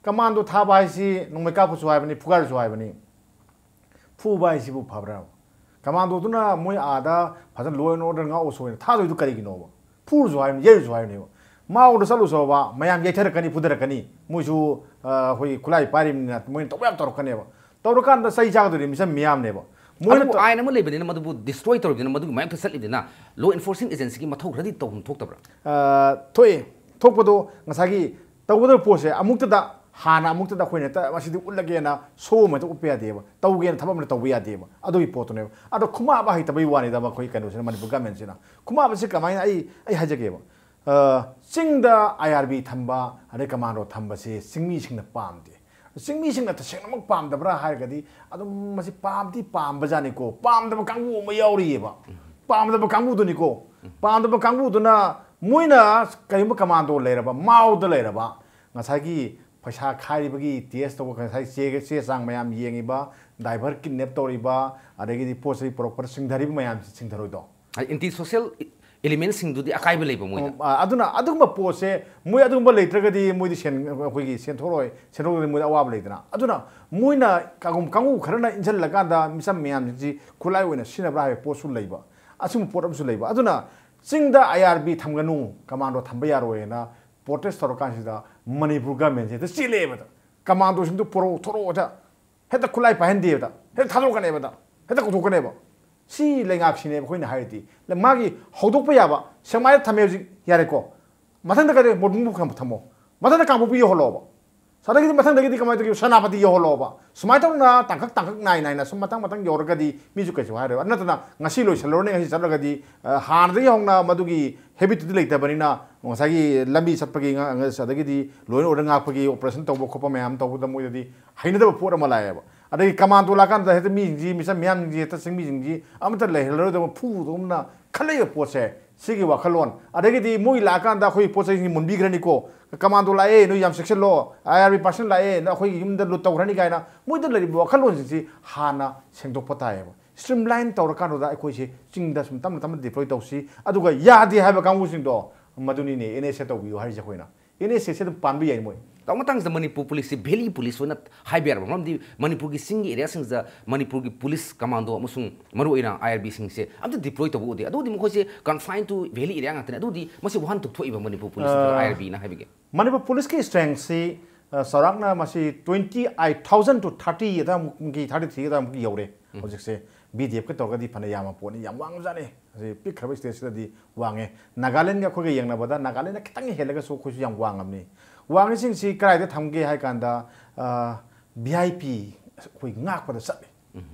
ꯀꯃꯥꯟꯗꯣ ꯊꯥꯕ ꯍꯥꯏꯁꯤ ꯅꯣꯡꯃꯩ ꯀꯥꯞꯄꯁꯨ ꯍꯥꯏꯕꯅꯤ, ꯐꯨꯒꯥꯏꯔꯁꯨ ꯍꯥꯏꯕꯅꯤ꯫ ꯐꯨꯕ ꯍꯥꯏꯁꯤꯕꯨ ꯐꯕ꯭ꯔꯥ? ꯀꯃꯥꯟꯗꯣꯗꯨꯅ ꯃꯣꯏ ꯑꯥꯗ ꯐꯖꯅ law and order ꯉꯥꯛꯑꯣꯁꯨ ꯑꯣꯏꯅ ꯊꯥꯗꯣꯏꯗꯨ ꯀꯔꯤꯒꯤꯅꯣꯕ? ꯐꯨꯔꯁꯨ ꯍꯥꯏꯕꯅꯤ, ꯌꯩꯔꯁꯨ ꯍꯥꯏꯕꯅꯦꯕ꯫ ꯃꯥꯎꯗ ꯆꯠꯂꯨꯁꯣꯕ, ꯃꯌꯥꯝ ꯌꯩꯊꯔꯛꯀꯅꯤ, ꯐꯨꯊꯔꯛꯀꯅꯤ꯫ ꯃꯣꯏꯁꯨ, ꯑ, ꯑꯩꯈꯣꯏꯒꯤ ꯈꯨꯠꯂꯥꯏ ꯄꯥꯏꯔꯤꯕꯅꯤꯅ ꯃꯣꯏꯅ ꯇꯧꯕ ꯌꯥꯝ ꯇꯧꯔꯛꯀꯅꯦꯕ꯫ ꯇꯧꯔꯀꯥꯟꯗ ꯆꯩ ꯆꯥꯒꯗꯣꯏꯅꯤ ꯃꯤꯆꯝ ꯃꯤꯌꯥꯝꯅꯦꯕ꯫ ꯃꯣꯏꯅ ꯑꯗꯨꯕꯨ ꯇ- ꯑꯥꯏꯟ ꯑꯃ ꯂꯩꯕꯅꯤꯅ ꯃꯗꯨꯕꯨ ꯗꯤꯁꯇ꯭ꯔꯣꯏ ꯇꯧꯔꯤꯕꯅꯤꯅ, ꯃꯗꯨꯒꯤ ꯃꯥꯌꯣꯛꯇ ꯆꯠꯂꯤꯕꯅꯤꯅ ꯂꯣ ꯑꯦꯟꯐꯣꯔꯁꯤꯡ ꯑꯦꯖꯦꯟꯁꯤꯒꯤ ꯃꯊꯧ ꯈꯔꯗꯤ ꯇꯧꯐꯝ ꯊꯣꯛꯇꯕ꯭ꯔꯥ? ꯑ, ꯊꯣꯛꯑꯦ꯫ ꯊꯣꯛꯄꯗꯣ ꯉꯁꯥꯏꯒꯤ ꯇꯧꯒꯗꯕ ꯄꯣꯠꯁꯦ ꯑꯃꯨꯛꯇꯗ, ꯍꯥꯟꯅ ꯑꯃꯨꯛꯇꯗ ꯑꯩꯈꯣꯏꯅ ꯍꯦꯛꯇ ꯃꯁꯤꯗꯤ ꯎꯠꯂꯒꯦꯅ ꯁꯣ ꯑꯃ ꯍꯦꯛꯇ ꯎꯠꯄ ꯌꯥꯗꯦꯕ꯫ ꯇꯧꯒꯦꯅ ꯊꯕꯛ ꯑꯃ ꯇꯧꯕ ꯌꯥꯗꯦꯕ꯫ ꯑꯗꯨꯒꯤ ꯄꯣꯠꯇꯨꯅꯦꯕ꯫ ꯑꯗꯣ ꯈꯨꯃꯥꯕ ꯍꯩꯇꯕꯩ ꯋꯥꯅꯤꯗ ꯃꯈꯣꯏ ꯀꯩꯅꯣꯁꯤꯅ, ꯃꯅꯤꯄꯨꯔ ꯒꯃꯦꯟꯁꯤꯅ꯫ ꯈꯨꯃꯥꯕꯁꯤ ꯀꯃꯥꯏꯅ, ꯑꯩ, ꯑꯩ ꯍꯥꯏꯖꯒꯦꯕ꯫ ꯑ, ꯆꯤꯡꯗ ꯑꯥꯏ ꯑꯥꯔ ꯕꯤ ꯊꯝꯕ, ꯑꯗꯩ ꯀꯃꯥꯟꯗꯣ ꯊꯝꯕꯁꯦ ꯆꯤꯡꯃꯤꯁꯤꯡꯅ ꯄꯥꯝꯗꯦ꯫ ꯆꯤꯡꯃꯤꯁꯤꯡꯅ ꯇꯁꯦꯡꯅꯃꯛ ꯄꯥꯝꯗꯕ꯭ꯔꯥ ꯍꯥꯏꯔꯒꯗꯤ, ꯑꯗꯨꯝ ꯃꯁꯤ ꯄꯥꯝꯗꯤ ꯄꯥꯝꯕꯖꯥꯠꯅꯤꯀꯣ, ꯄꯥꯝꯗꯕ ꯀꯥꯡꯕꯨ ꯑꯃ ꯌꯥꯎꯔꯤꯑꯕ꯫ ꯄꯥꯝꯗꯕ ꯀꯥꯡꯕꯨꯗꯨꯅꯤꯀꯣ, ꯄꯥꯝꯗꯕ ꯀꯥꯡꯕꯨꯗꯨꯅ ꯃꯣꯏꯅ ꯀꯔꯤꯒꯨꯝꯕ ꯀꯃꯥꯟꯗꯣ ꯂꯩꯔꯕ, ꯃꯥꯎꯗ ꯂꯩꯔꯕ, ꯉꯁꯥꯏꯒꯤ ꯄꯩꯁꯥ ꯈꯥꯏꯔꯤꯕꯒꯤ ꯇꯦꯁ ꯇꯧꯕ, ꯉꯁꯥꯏ ꯆꯦ, ꯆꯦ ꯆꯥꯡ ꯃꯌꯥꯝ ꯌꯦꯡꯉꯤꯕ, ꯗ꯭ꯔꯥꯏꯚꯔ ꯀꯤꯗꯅꯦꯞ ꯇꯧꯔꯤꯕ, ꯑꯗꯒꯤꯗꯤ ꯄꯣꯠ ꯆꯩ ꯄꯨꯔꯛꯄꯗ ꯁꯤꯡꯊꯔꯤꯕ ꯃꯌꯥꯝꯁꯤ ꯁꯤꯡꯊꯔꯣꯏꯗꯣ? ꯑꯦꯟꯇꯤ ꯁꯣꯁꯤꯌꯦꯜ ꯏꯂꯤꯃꯦꯟꯁꯤꯡꯗꯨꯗꯤ ꯑꯀꯥꯏꯕ ꯂꯩꯕ ꯃꯣꯏꯗ꯫ ꯑ, ꯑꯗꯨꯅ ꯑꯗꯨꯒꯨꯝꯕ ꯄꯣꯠꯁꯦ, ꯃꯣꯏ ꯑꯗꯨꯒꯨꯝꯕ ꯂꯩꯇ꯭ꯔꯒꯗꯤ ꯃꯣꯏꯗꯤ ꯁꯦꯟ, ꯑꯩꯈꯣꯏꯒꯤ ꯁꯦꯟꯊꯣꯛꯂꯣꯏ, ꯁꯦꯟꯊꯣꯛꯂꯒꯗꯤ ꯃꯣꯏꯗ ꯑꯋꯥꯕ ꯂꯩꯗꯅ꯫ ꯑꯗꯨꯅ ꯃꯣꯏꯅ ꯀꯥꯡꯕꯨ, ꯀꯥꯡꯕꯨ ꯈꯔꯅ ꯏꯟꯁꯤꯜꯂꯀꯥꯟꯗ ꯃꯤꯆꯝ ꯃꯌꯥꯝꯁꯤ ꯈꯨꯠꯂꯥꯏ ꯑꯣꯏꯅ ꯁꯤꯖꯤꯟꯅꯕ꯭ꯔꯥ ꯍꯥꯏꯕ ꯄꯣꯠꯁꯨ ꯂꯩꯕ, ꯑꯁꯤꯒꯨꯝꯕ ꯄꯣꯠ ꯑꯃꯁꯨ ꯂꯩꯕ꯫ ꯑꯗꯨꯅ ꯆꯤꯡꯗ ꯑꯥꯏ ꯑꯥꯔ ꯕꯤ ꯊꯝꯒꯅꯨ, ꯀꯃꯥꯟꯗꯣ ꯊꯝꯕ ꯌꯥꯔꯣꯏꯅ ꯄ꯭ꯔꯣꯇꯦꯁ ꯇꯧꯔꯀꯥꯟꯁꯤꯗ ꯃꯅꯤꯄꯨꯔ ꯒꯃꯦꯟꯁꯦ ꯍꯦꯛꯇ ꯆꯦꯜꯂꯛꯑꯦꯕꯗ, ꯀꯃꯥꯟꯗꯣꯁꯤꯡꯗꯨ ꯄꯨꯔꯛꯑꯣ, ꯊꯣꯔꯛꯑꯣꯗ, ꯍꯦꯛꯇ ꯈꯨꯠꯂꯥꯏ ꯄꯥꯏꯍꯟꯗꯦꯕꯗ, ꯍꯦꯛꯇ ꯊꯥꯗꯣꯛꯀꯅꯦꯕꯗ, ꯍꯦꯛꯇ ꯀꯧꯊꯣꯛꯀꯅꯦꯕ꯫ ꯁꯤ ꯂꯩꯉꯥꯛꯁꯤꯅꯦꯕ ꯑꯩꯈꯣꯏꯅ ꯍꯥꯏꯔꯗꯤ꯫ ꯃꯥꯒꯤ ꯍꯧꯗꯣꯛꯄ ꯌꯥꯕ, ꯁꯦꯛꯃꯥꯏꯗ ꯊꯝꯃꯦ ꯍꯧꯖꯤꯛ, ꯌꯥꯔꯦꯀꯣ꯫ ꯃꯊꯪꯗ ꯀꯔꯤ, ꯃꯣꯔꯕꯨꯡꯕꯨ ꯊꯝꯃꯣ, ꯃꯊꯪꯗ ꯀꯥꯡꯄꯣꯛꯄꯤ ꯌꯧꯍꯜꯂꯛꯑꯣꯕ꯫ ꯑꯗꯒꯤꯗꯤ ꯃꯊꯪꯗꯒꯤꯗꯤ ꯀꯃꯥꯏꯅ ꯇꯧꯒꯦ, ꯁꯦꯅꯥꯄꯇꯤ ꯌꯧꯍꯜꯂꯣꯕ꯫ ꯁꯨꯃꯥꯏꯅ ꯇꯧꯗꯅ ꯇꯥꯡꯀꯛ ꯇꯥꯡꯀꯛ ꯅꯥꯏ ꯅꯥꯏꯅ ꯁꯨꯝ ꯃꯊꯪ ꯃꯊꯪ ꯌꯧꯔꯒꯗꯤ ꯃꯤꯁꯨ ꯀꯩꯁꯨ ꯍꯥꯏꯔꯣꯏ꯫ ꯅꯠꯇꯅ ꯉꯁꯤ ꯂꯣꯏꯁꯤꯜꯂꯨꯔꯅꯤ, ꯉꯁꯤ ꯆꯠꯂꯒꯗꯤ, ꯑ, ꯍꯥꯟꯅꯗꯒꯤ ꯍꯧꯅ ꯃꯗꯨꯒꯤ ꯍꯦꯕꯤꯠꯇꯨꯗꯤ ꯂꯩꯇꯕꯅꯤꯅ, ꯉꯁꯥꯏꯒꯤ ꯂꯝꯕꯤ ꯆꯠꯄꯒꯤ ꯉ-, ꯉ-, ꯑꯗꯒꯤꯗꯤ ꯂꯣꯏꯅ ꯑꯣꯔꯗꯔ ꯉꯥꯛꯄꯒꯤ ꯑꯣꯄꯔꯦꯁꯟ ꯇꯧꯕ ꯈꯣꯠꯄ ꯃꯌꯥꯝ ꯇꯧꯕꯗ ꯃꯣꯏꯗꯗꯤ ꯍꯩꯅꯗꯕ ꯄꯣꯠ ꯑꯃ ꯂꯥꯛꯑꯦꯕ꯫ ꯑꯗꯒꯤ ꯀꯃꯥꯟꯗꯣ ꯂꯥꯛꯀꯥꯟꯗ ꯍꯦꯛꯇ ꯃꯤꯁꯤꯡꯁꯤ, ꯃꯤꯆꯝ ꯃꯤꯌꯥꯝꯁꯤꯡꯁꯤ, ꯍꯦꯛꯇ ꯆꯤꯡꯃꯤꯁꯤꯡꯁꯤ ꯑꯃꯠꯇ ꯂꯩꯍꯜꯂꯔꯣꯏꯗꯕ, ꯐꯨꯗꯧꯅ ꯈꯜꯂꯛꯏꯕ ꯄꯣꯠꯁꯦ, ꯁꯤꯒꯤ ꯋꯥꯈꯜꯂꯣꯟ꯫ ꯑꯗꯒꯤꯗꯤ ꯃꯣꯏ ꯂꯥꯛꯑꯀꯥꯟꯗ ꯑꯩꯈꯣꯏ ꯄꯣꯠ ꯆꯩꯁꯤꯡꯁꯤ ꯃꯨꯟꯕꯤꯈ꯭ꯔꯅꯤꯀꯣ, ꯀꯃꯥꯟꯗꯣ ꯂꯥꯛꯑꯦ, ꯅꯣꯏ ꯌꯥꯝ ꯆꯦꯛꯁꯤꯜꯂꯣ, ꯑꯥꯏ ꯑꯥꯔ ꯕꯤ ꯄꯥꯔꯁꯟ ꯂꯥꯛꯑꯦ, ꯅ ꯑꯩꯈꯣꯏꯒꯤ ꯌꯨꯝꯗ ꯂꯨꯠ ꯇꯧꯈ꯭ꯔꯅꯤ ꯀꯥꯏꯅ ꯃꯣꯏꯗ ꯂꯩꯔꯤꯕ ꯋꯥꯈꯜꯂꯣꯟꯁꯤꯡꯁꯤ ꯍꯥꯟꯅ ꯁꯦꯡꯗꯣꯛꯄ ꯇꯥꯏꯌꯦꯕ꯫ ꯁ꯭ꯇ꯭ꯔꯤꯝꯂꯥꯏꯟ ꯇꯧꯔꯀꯥꯟꯗꯨꯗ ꯑꯩꯈꯣꯏꯁꯦ ꯆꯤꯡꯗ ꯁꯨꯝ ꯇꯞꯅ ꯇꯞꯅ ꯗꯤꯄ꯭ꯂꯣꯏ ꯇꯧꯁꯤ꯫ ꯑꯗꯨꯒ ꯌꯥꯗꯦ ꯍꯥꯏꯕ ꯀꯥꯡꯕꯨꯁꯤꯡꯗꯣ, ꯃꯗꯨꯅꯤꯅꯦ ꯑꯦꯟ ꯑꯦꯁ ꯑꯦ ꯇꯧꯕꯤꯌꯨ ꯍꯥꯏꯔꯤꯁꯦ ꯑꯩꯈꯣꯏꯅ꯫ ꯑꯦꯟ ꯑꯦꯁ ꯑꯦꯁꯦ ꯑꯗꯨꯝ ꯄꯥꯟꯕ ꯌꯥꯏ ꯃꯣꯏ꯫ ꯇꯧꯕ ꯃꯇꯥꯡꯁꯤꯗ ꯃꯅꯤꯄꯨꯔ ꯄꯨꯂꯤꯁꯁꯤ ꯚꯦꯂꯤ ꯄꯨꯂꯤꯁ ꯑꯣꯏꯅ ꯍꯥꯏꯕ ꯌꯥꯔꯕ? ꯃꯔꯝꯗꯤ ꯃꯅꯤꯄꯨꯔꯒꯤ ꯆꯤꯡꯒꯤ ꯑꯦꯔꯤꯌꯥꯁꯤꯡꯁꯤꯗ ꯃꯅꯤꯄꯨꯔꯒꯤ ꯄꯨꯂꯤꯁ ꯀꯃꯥꯟꯗꯣ ꯑꯃꯁꯨꯡ ꯃꯔꯨꯑꯣꯏꯅ ꯑꯥꯏ ꯑꯥꯔ ꯕꯤꯁꯤꯡꯁꯦ ꯑꯝꯇ ꯗꯤꯄ꯭ꯂꯣꯏ ꯇꯧꯕ ꯎꯗꯦ꯫ ꯑꯗꯨꯗꯤ ꯃꯈꯣꯏꯁꯦ ꯀꯟꯐꯥꯏꯟ ꯇꯨ ꯚꯦꯂꯤ ꯑꯦꯔꯤꯌꯥ ꯉꯥꯛꯇꯅꯦ꯫ ꯑꯗꯨꯗꯤ ꯃꯁꯤ ꯋꯥꯍꯟꯊꯣꯛ ꯊꯣꯛꯏꯕ ꯃꯅꯤꯄꯨꯔ ꯄꯨꯂꯤꯁ ꯅꯠꯇ꯭ꯔꯒ ꯑꯥꯏ ꯑꯥꯔ ꯕꯤꯅ ꯍꯥꯏꯕꯒꯤ? ꯃꯅꯤꯄꯨꯔ ꯄꯨꯂꯤꯁꯀꯤ ꯁ꯭ꯇ꯭ꯔꯦꯡꯁꯤ, ꯑ, ꯆꯥꯎꯔꯥꯛꯅ ꯃꯁꯤ twenty eight thousand to thirty ꯑꯗꯥꯏꯃꯨꯛꯀꯤ, thirty three ꯑꯗꯥꯏꯃꯨꯛꯀꯤ ꯌꯧꯔꯦ ꯍꯧꯖꯤꯛꯁꯦ꯫ ꯕꯤ ꯗꯤ ꯑꯦꯐꯀ ꯇꯧꯔꯒꯗꯤ ꯐꯅ ꯌꯥꯝꯕ ꯄꯣꯠꯅꯤ, ꯌꯥꯝ ꯋꯥꯡꯕꯖꯥꯠꯅꯤ꯫ ꯑꯁꯤ ꯄꯤꯛꯈ꯭ꯔꯕ ꯁ꯭ꯇꯦꯠꯁꯤꯗꯗꯤ ꯋꯥꯡꯉꯦ꯫ ꯅꯥꯒꯥꯂꯦꯟꯒ ꯑꯩꯈꯣꯏꯒ ꯌꯦꯡꯅꯕꯗ ꯅꯥꯒꯥꯂꯦꯟꯅ ꯈꯤꯇꯪ ꯍꯦꯜꯂꯒꯁꯨ ꯑꯩꯈꯣꯏꯁꯨ ꯌꯥꯝ ꯋꯥꯡꯉꯝꯅꯤ꯫ ꯋꯥꯡꯉꯤꯁꯤꯡꯁꯤ ꯀꯗꯥꯏꯗ ꯊꯝꯒꯦ ꯍꯥꯏ ꯀꯥꯟꯗ, ꯑ, ꯚꯤ ꯑꯥꯏ ꯄꯤ ꯑꯩꯈꯣꯏ ꯉꯥꯛꯄꯗ ꯆꯠꯂꯤ꯫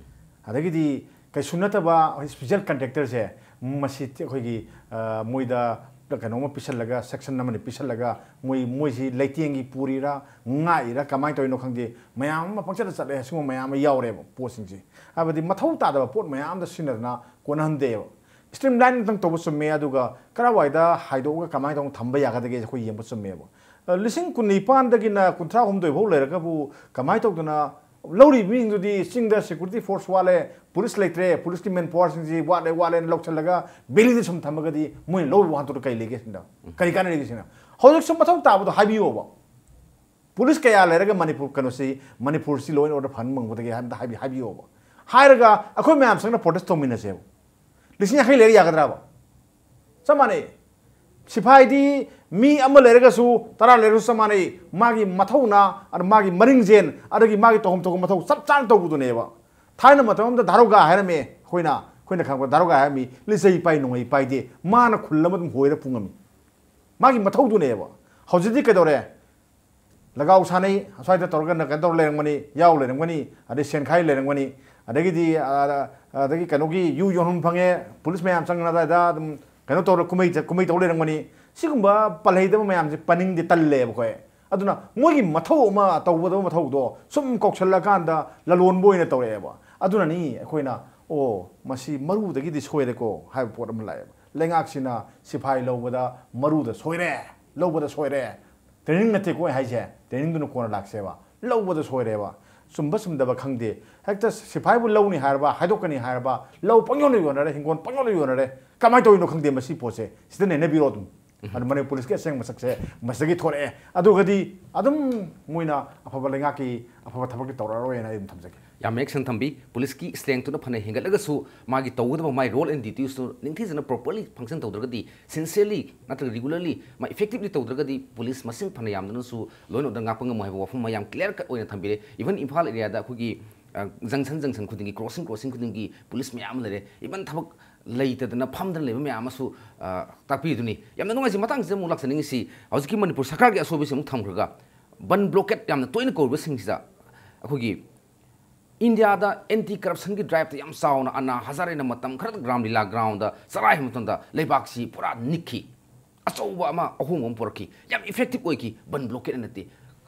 ꯑꯗꯒꯤꯗꯤ ꯀꯩꯁꯨ ꯅꯠꯇꯕ ꯏꯁꯄꯤꯁꯦꯜ ꯀꯟꯇ꯭ꯔꯦꯛꯇꯔꯁꯦ, ꯃꯁꯤ ꯑꯩꯈꯣꯏꯒꯤ, ꯑ, ꯃꯣꯏꯗ ꯀꯩꯅꯣꯝꯃ ꯄꯤꯁꯜꯂꯒ, ꯁꯦꯛꯁꯟ ꯑꯃꯅꯤ ꯄꯤꯁꯜꯂꯒ, ꯃꯣꯏ, ꯃꯣꯏꯁꯤ ꯂꯩꯇꯦꯡꯒꯤ ꯄꯨꯔꯤꯔꯥ, ꯉꯥꯛꯏꯔꯥ, ꯀꯃꯥꯏꯅ ꯇꯧꯔꯤꯅꯣ ꯈꯪꯗꯦ, ꯃꯌꯥꯝ ꯑꯃ ꯄꯪꯆꯠꯇ ꯆꯠꯂꯦ꯫ ꯁꯤꯒꯨꯝꯕ ꯃꯌꯥꯝ ꯑꯃ ꯌꯥꯎꯔꯦꯕ ꯄꯣꯠꯁꯤꯡꯁꯦ꯫ ꯍꯥꯏꯕꯗꯤ ꯃꯊꯧ ꯇꯥꯗꯕ ꯄꯣꯠ ꯃꯌꯥꯝ ꯑꯃꯗ ꯁꯤꯖꯤꯟꯅꯗꯅ ꯀꯣꯟꯅꯍꯟꯗꯦꯕ꯫ ꯁ꯭ꯇ꯭ꯔꯤꯝ ꯂꯥꯏꯟ ꯑꯃꯇꯪ ꯇꯧꯕ ꯆꯨꯝꯃꯦ, ꯑꯗꯨꯒ ꯀꯔꯥꯏꯋꯥꯏꯗ ꯍꯥꯏꯗꯣꯛꯑꯒ ꯀꯃꯥꯏꯅ ꯇꯧꯅ ꯊꯝꯕ ꯌꯥꯒꯗꯒꯦ ꯑꯩꯈꯣꯏ ꯌꯦꯡꯕ ꯆꯨꯝꯃꯦꯕ꯫ ꯑ, ꯂꯤꯁꯤꯡ ꯀꯨꯟꯅꯤꯄꯥꯟꯗꯒꯤꯅ ꯀꯨꯟꯊ꯭ꯔꯥ ꯍꯨꯝꯗꯣꯏ ꯐꯥꯎ ꯂꯩꯔꯒꯕꯨ ꯀꯃꯥꯏꯅ ꯇꯧꯗꯅ ꯂꯧꯔꯤꯕ ꯃꯤꯁꯤꯡꯗꯨꯗꯤ ꯆꯤꯡꯗ ꯁꯦꯀ꯭ꯌꯨꯔꯤꯇꯤ ꯐꯣꯔꯁ ꯋꯥꯠꯂꯦ, ꯄꯨꯂꯤꯁ ꯂꯩꯇ꯭ꯔꯦ, ꯄꯨꯂꯤꯁꯀꯤ ꯃꯦꯟ ꯄꯥꯋꯔꯁꯤꯡꯁꯤ ꯋꯥꯠꯂꯦ ꯋꯥꯠꯂꯦꯅ ꯂꯧꯁꯤꯜꯂꯒ ꯚꯦꯂꯤꯗ ꯁꯨꯝ ꯊꯝꯃꯒꯗꯤ ꯃꯣꯏꯅ ꯂꯧꯔꯤꯕ ꯋꯥꯍꯟꯊꯣꯛꯇꯣ ꯀꯔꯤ ꯂꯩꯒꯦ ꯁꯤꯅ? ꯀꯔꯤ ꯀꯥꯟꯅꯔꯤꯒꯦ ꯁꯤꯅ? ꯍꯧꯖꯤꯛꯁꯨ ꯃꯊꯧ ꯇꯥꯕꯗꯣ ꯍꯥꯏꯕꯤꯌꯣꯕ꯫ ꯄꯨꯂꯤꯁ ꯀꯌꯥ ꯂꯩꯔꯒ ꯃꯅꯤꯄꯨꯔ ꯀꯩꯅꯣꯁꯤ, ꯃꯅꯤꯄꯨꯔꯁꯤ law and order ꯐꯍꯟꯕ ꯉꯝꯒꯗꯒꯦ ꯍꯥꯏꯕꯗ ꯍꯥꯏꯕꯤ-, ꯍꯥꯏꯕꯤꯌꯣꯕ꯫ ꯍꯥꯏꯔꯒ ꯑꯩꯈꯣꯏ ꯃꯌꯥꯝ ꯆꯪꯅ ꯄ꯭ꯔꯣꯇꯦꯁ ꯇꯧꯃꯤꯟꯅꯁꯦꯕ꯫ ꯂꯤꯁꯤꯡ ꯌꯥꯡꯈꯩ ꯂꯩꯔ ꯌꯥꯒꯗ꯭ꯔꯕ? ꯆꯞ ꯃꯥꯟꯅꯩ꯫ ꯁꯤꯐꯥꯏꯗꯤ ꯃꯤ ꯑꯃ ꯂꯩꯔꯒꯁꯨ, ꯇꯔꯥ ꯂꯩꯔꯒꯁꯨ ꯆꯞ ꯃꯥꯟꯅꯩ꯫ ꯃꯥꯒꯤ ꯃꯊꯧꯅꯥ, ꯑꯗ ꯃꯥꯒꯤ ꯃꯔꯤꯡꯖꯦꯟ, ꯑꯗꯒꯤ ꯃꯥꯒꯤ ꯇꯧꯐꯝ ꯊꯣꯛꯄ ꯃꯊꯧ ꯆꯞ ꯆꯥꯅ ꯇꯧꯕꯗꯨꯅꯦꯕ꯫ ꯊꯥꯏꯅ ꯃꯇꯝ ꯑꯃꯗ ꯗꯥꯔꯣꯒꯥ ꯍꯥꯏꯔꯝꯃꯦ, ꯑꯩꯈꯣꯏꯅ, ꯑꯩꯈꯣꯏꯅ ꯈꯪꯕ ꯗꯥꯔꯣꯒꯥ ꯍꯥꯏꯔꯝꯃꯤ, ꯂꯤꯆꯩ ꯄꯥꯏ ꯅꯣꯡꯃꯩ ꯄꯥꯏꯗꯦ, ꯃꯥꯅ ꯈꯨꯜ ꯑꯃ ꯑꯗꯨꯝ ꯍꯣꯏꯔ ꯄꯨꯉꯝꯃꯤ꯫ ꯃꯥꯒꯤ ꯃꯊꯧꯗꯨꯅꯦꯕ꯫ ꯍꯧꯖꯤꯛꯇꯤ ꯀꯩꯗꯧꯔꯦ? ꯂꯒꯥꯎ ꯁꯥꯟꯅꯩ, ꯑꯁ꯭ꯋꯥꯏꯗ ꯇꯧꯔꯒ ꯀꯩꯅꯣ ꯇꯧꯔ ꯂꯩꯔꯝꯒꯅꯤ, ꯌꯥꯎ ꯂꯩꯔꯝꯒꯅꯤ, ꯑꯗꯩ ꯁꯦꯟꯈꯥꯏ ꯂꯩꯔꯝꯒꯅꯤ, ꯑꯗꯒꯤꯗꯤ, ꯑ, ꯑꯗꯒꯤ ꯀꯩꯅꯣꯒꯤ ꯌꯨ ꯌꯣꯟꯐꯝ ꯐꯪꯉꯦ, ꯄꯨꯂꯤꯁ ꯃꯌꯥꯝ ꯆꯪꯉꯒ ꯑꯗꯨꯋꯥꯏꯗ ꯑꯗꯨꯝ ꯀꯩꯅꯣ ꯇꯧꯔ ꯀꯨꯝꯍꯩ ꯆ-, ꯀꯨꯝꯍꯩ ꯇꯧ ꯂꯩꯔꯝꯒꯅꯤ꯫ ꯁꯤꯒꯨꯝꯕ ꯄꯜꯍꯩꯗꯕ ꯃꯌꯥꯝꯁꯦ ꯄꯟꯅꯤꯡꯗꯦ, ꯇꯜꯂꯦꯕ ꯑꯩꯈꯣꯏ꯫ ꯑꯗꯨꯅ ꯃꯣꯏꯒꯤ ꯃꯊꯧ ꯑꯃ ꯇꯧꯒꯗꯕ ꯃꯊꯧꯗꯣ ꯁꯨꯝ ꯀꯧꯁꯜꯂꯀꯥꯟꯗ ꯂꯂꯣꯟꯕ ꯑꯣꯏꯅ ꯇꯧꯔꯛꯑꯦꯕ꯫ ꯑꯗꯨꯅꯅꯤ ꯑꯩꯈꯣꯏꯅ, "ꯑꯣ, ꯃꯁꯤ ꯃꯔꯨꯗꯒꯤꯗꯤ ꯁꯣꯏꯔꯦꯀꯣ" ꯍꯥꯏꯕ ꯄꯣꯠ ꯑꯃ ꯂꯥꯛꯑꯦꯕ꯫ ꯂꯩꯉꯥꯛꯁꯤꯅ ꯁꯤꯐꯥꯏ ꯂꯧꯕꯗ ꯃꯔꯨꯗ ꯁꯣꯏꯔꯦ, ꯂꯧꯕꯗ ꯁꯣꯏꯔꯦ꯫ ꯇ꯭ꯔꯦꯅꯤꯡ ꯅꯠꯇꯦꯀꯣ ꯑꯩ ꯍꯥꯏꯁꯦ, ꯇ꯭ꯔꯦꯅꯤꯡꯗꯨꯅ ꯀꯣꯟꯅ ꯂꯥꯛꯁꯦꯕ꯫ ꯂꯧꯕꯗ ꯁꯣꯏꯔꯦꯕ꯫ ꯆꯨꯝꯕ ꯆꯨꯝꯗꯕ ꯈꯪꯗꯦ꯫ ꯍꯦꯛꯇ ꯁꯤꯐꯥꯏꯕꯨ ꯂꯧꯅꯤ ꯍꯥꯏꯔꯕ, ꯍꯥꯏꯗꯣꯛꯀꯅꯤ ꯍꯥꯏꯔꯕ, ꯂꯧ ꯄꯪꯌꯣꯟꯗ ꯌꯣꯟꯅꯔꯦ, ꯍꯤꯡꯒꯣꯜ ꯄꯪꯌꯣꯟꯗ ꯌꯣꯟꯅꯔꯦ꯫ ꯀꯃꯥꯏꯅ ꯇꯧꯔꯤꯅꯣ ꯈꯪꯗꯦ ꯃꯁꯤ ꯄꯣꯠꯁꯦ꯫ ꯁꯤꯗ ꯅꯩꯅꯕꯤꯔꯣ ꯑꯗꯨꯝ꯫ ꯑꯗꯨ ꯃꯅꯤꯄꯨꯔ ꯄꯨꯂꯤꯁꯀꯤ ꯑꯁꯦꯡꯕ ꯃꯁꯛꯁꯦ ꯃꯁꯤꯗꯒꯤ ꯊꯣꯔꯛꯑꯦ꯫ ꯑꯗꯨꯒꯗꯤ ꯑꯗꯨꯝ ꯃꯣꯏꯅ ꯑꯐꯕ ꯂꯩꯉꯥꯛꯀꯤ ꯑꯐꯕ ꯊꯕꯛꯇꯤ ꯇꯧꯔꯛꯑꯔꯣꯏꯅ ꯑꯩ ꯑꯗꯨꯝ ꯊꯝꯖꯒꯦ꯫ ꯌꯥꯝ ꯃꯌꯦꯛ ꯁꯦꯡꯅ ꯊꯝꯕꯤ꯫ ꯄꯨꯂꯤꯁꯇꯨ ꯐꯅ ꯍꯦꯟꯒꯠꯂꯒꯁꯨ ꯃꯥꯒꯤ ꯇꯧꯒꯗꯕ ꯃꯥꯒꯤ role and duties ꯇꯨ ꯅꯤꯡꯊꯤꯖꯅ properly function ꯇꯧꯗ꯭ꯔꯒꯗꯤ, sincerely ꯅꯠꯇ꯭ꯔꯒ regularly ꯃꯥ effectively ꯇꯧꯗ꯭ꯔꯒꯗꯤ ꯄꯨꯂꯤꯁ ꯃꯁꯤꯡ ꯐꯅ ꯌꯥꯝꯗꯨꯅꯁꯨ law and order ꯉꯥꯛꯄ ꯉꯝꯃꯣꯏ ꯍꯥꯏꯕ ꯋꯥꯐꯝ ꯑꯃ ꯌꯥꯝ clear cut ꯑꯣꯏꯅ ꯊꯝꯕꯤꯔꯦ꯫ Even ꯏꯝꯐꯥꯜ area ꯗ ꯑꯩꯈꯣꯏꯒꯤ, ꯑ, junction junction ꯈꯨꯗꯤꯡꯒꯤ, crossing crossing ꯈꯨꯗꯤꯡꯒꯤ ꯄꯨꯂꯤꯁ ꯃꯌꯥꯝ ꯑꯃ ꯂꯩꯔꯦ꯫ Even ꯊꯕꯛ ꯂꯩꯇꯗꯅ ꯐꯝꯗꯅ ꯂꯩꯕ ꯃꯌꯥꯝ ꯑꯃꯁꯨ, ꯑ, ꯇꯥꯛꯄꯤꯗꯨꯅꯤ꯫ ꯌꯥꯝꯅ ꯅꯨꯡꯉꯥꯏꯖꯩ꯫ ꯃꯇꯥꯡꯁꯤꯗ ꯑꯃꯨꯛ ꯂꯥꯛꯆꯅꯤꯡꯉꯤꯁꯤ, ꯍꯧꯖꯤꯛꯀꯤ ꯃꯅꯤꯄꯨꯔ ꯁꯔꯀꯥꯔꯒꯤ ꯑꯁꯣꯏꯕꯁꯤ ꯑꯃꯨꯛ ꯊꯝꯈ꯭ꯔꯒ, ꯕꯟ blockade ꯌꯥꯝꯅ ꯇꯣꯏꯅ ꯀꯧꯔꯤꯕꯁꯤꯡꯁꯤꯗ ꯑꯩꯈꯣꯏꯒꯤ ꯏꯟꯗꯤꯌꯥꯗ anti corruption ꯒꯤ drive ꯇ ꯌꯥꯝ ꯆꯥꯎꯅ ꯑꯅꯥ ꯍꯖꯥꯔꯦꯅ ꯃꯇꯝ ꯈꯔꯗ ꯔꯥꯝꯂꯤꯂꯥ ground ꯗ ꯆꯔꯥꯏꯕ ꯃꯇꯝꯗ ꯂꯩꯕꯥꯛꯁꯤ ꯄꯨꯔꯥ ꯅꯤꯛꯈꯤ꯫ ꯑꯆꯧꯕ ꯑꯃ ꯑꯍꯣꯡꯕ ꯑꯃ ꯄꯨꯔꯛꯈꯤ꯫ ꯌꯥꯝ effective ꯑꯣꯏꯈꯤ꯫ ꯕꯟ blockade ꯅꯠꯇꯦ,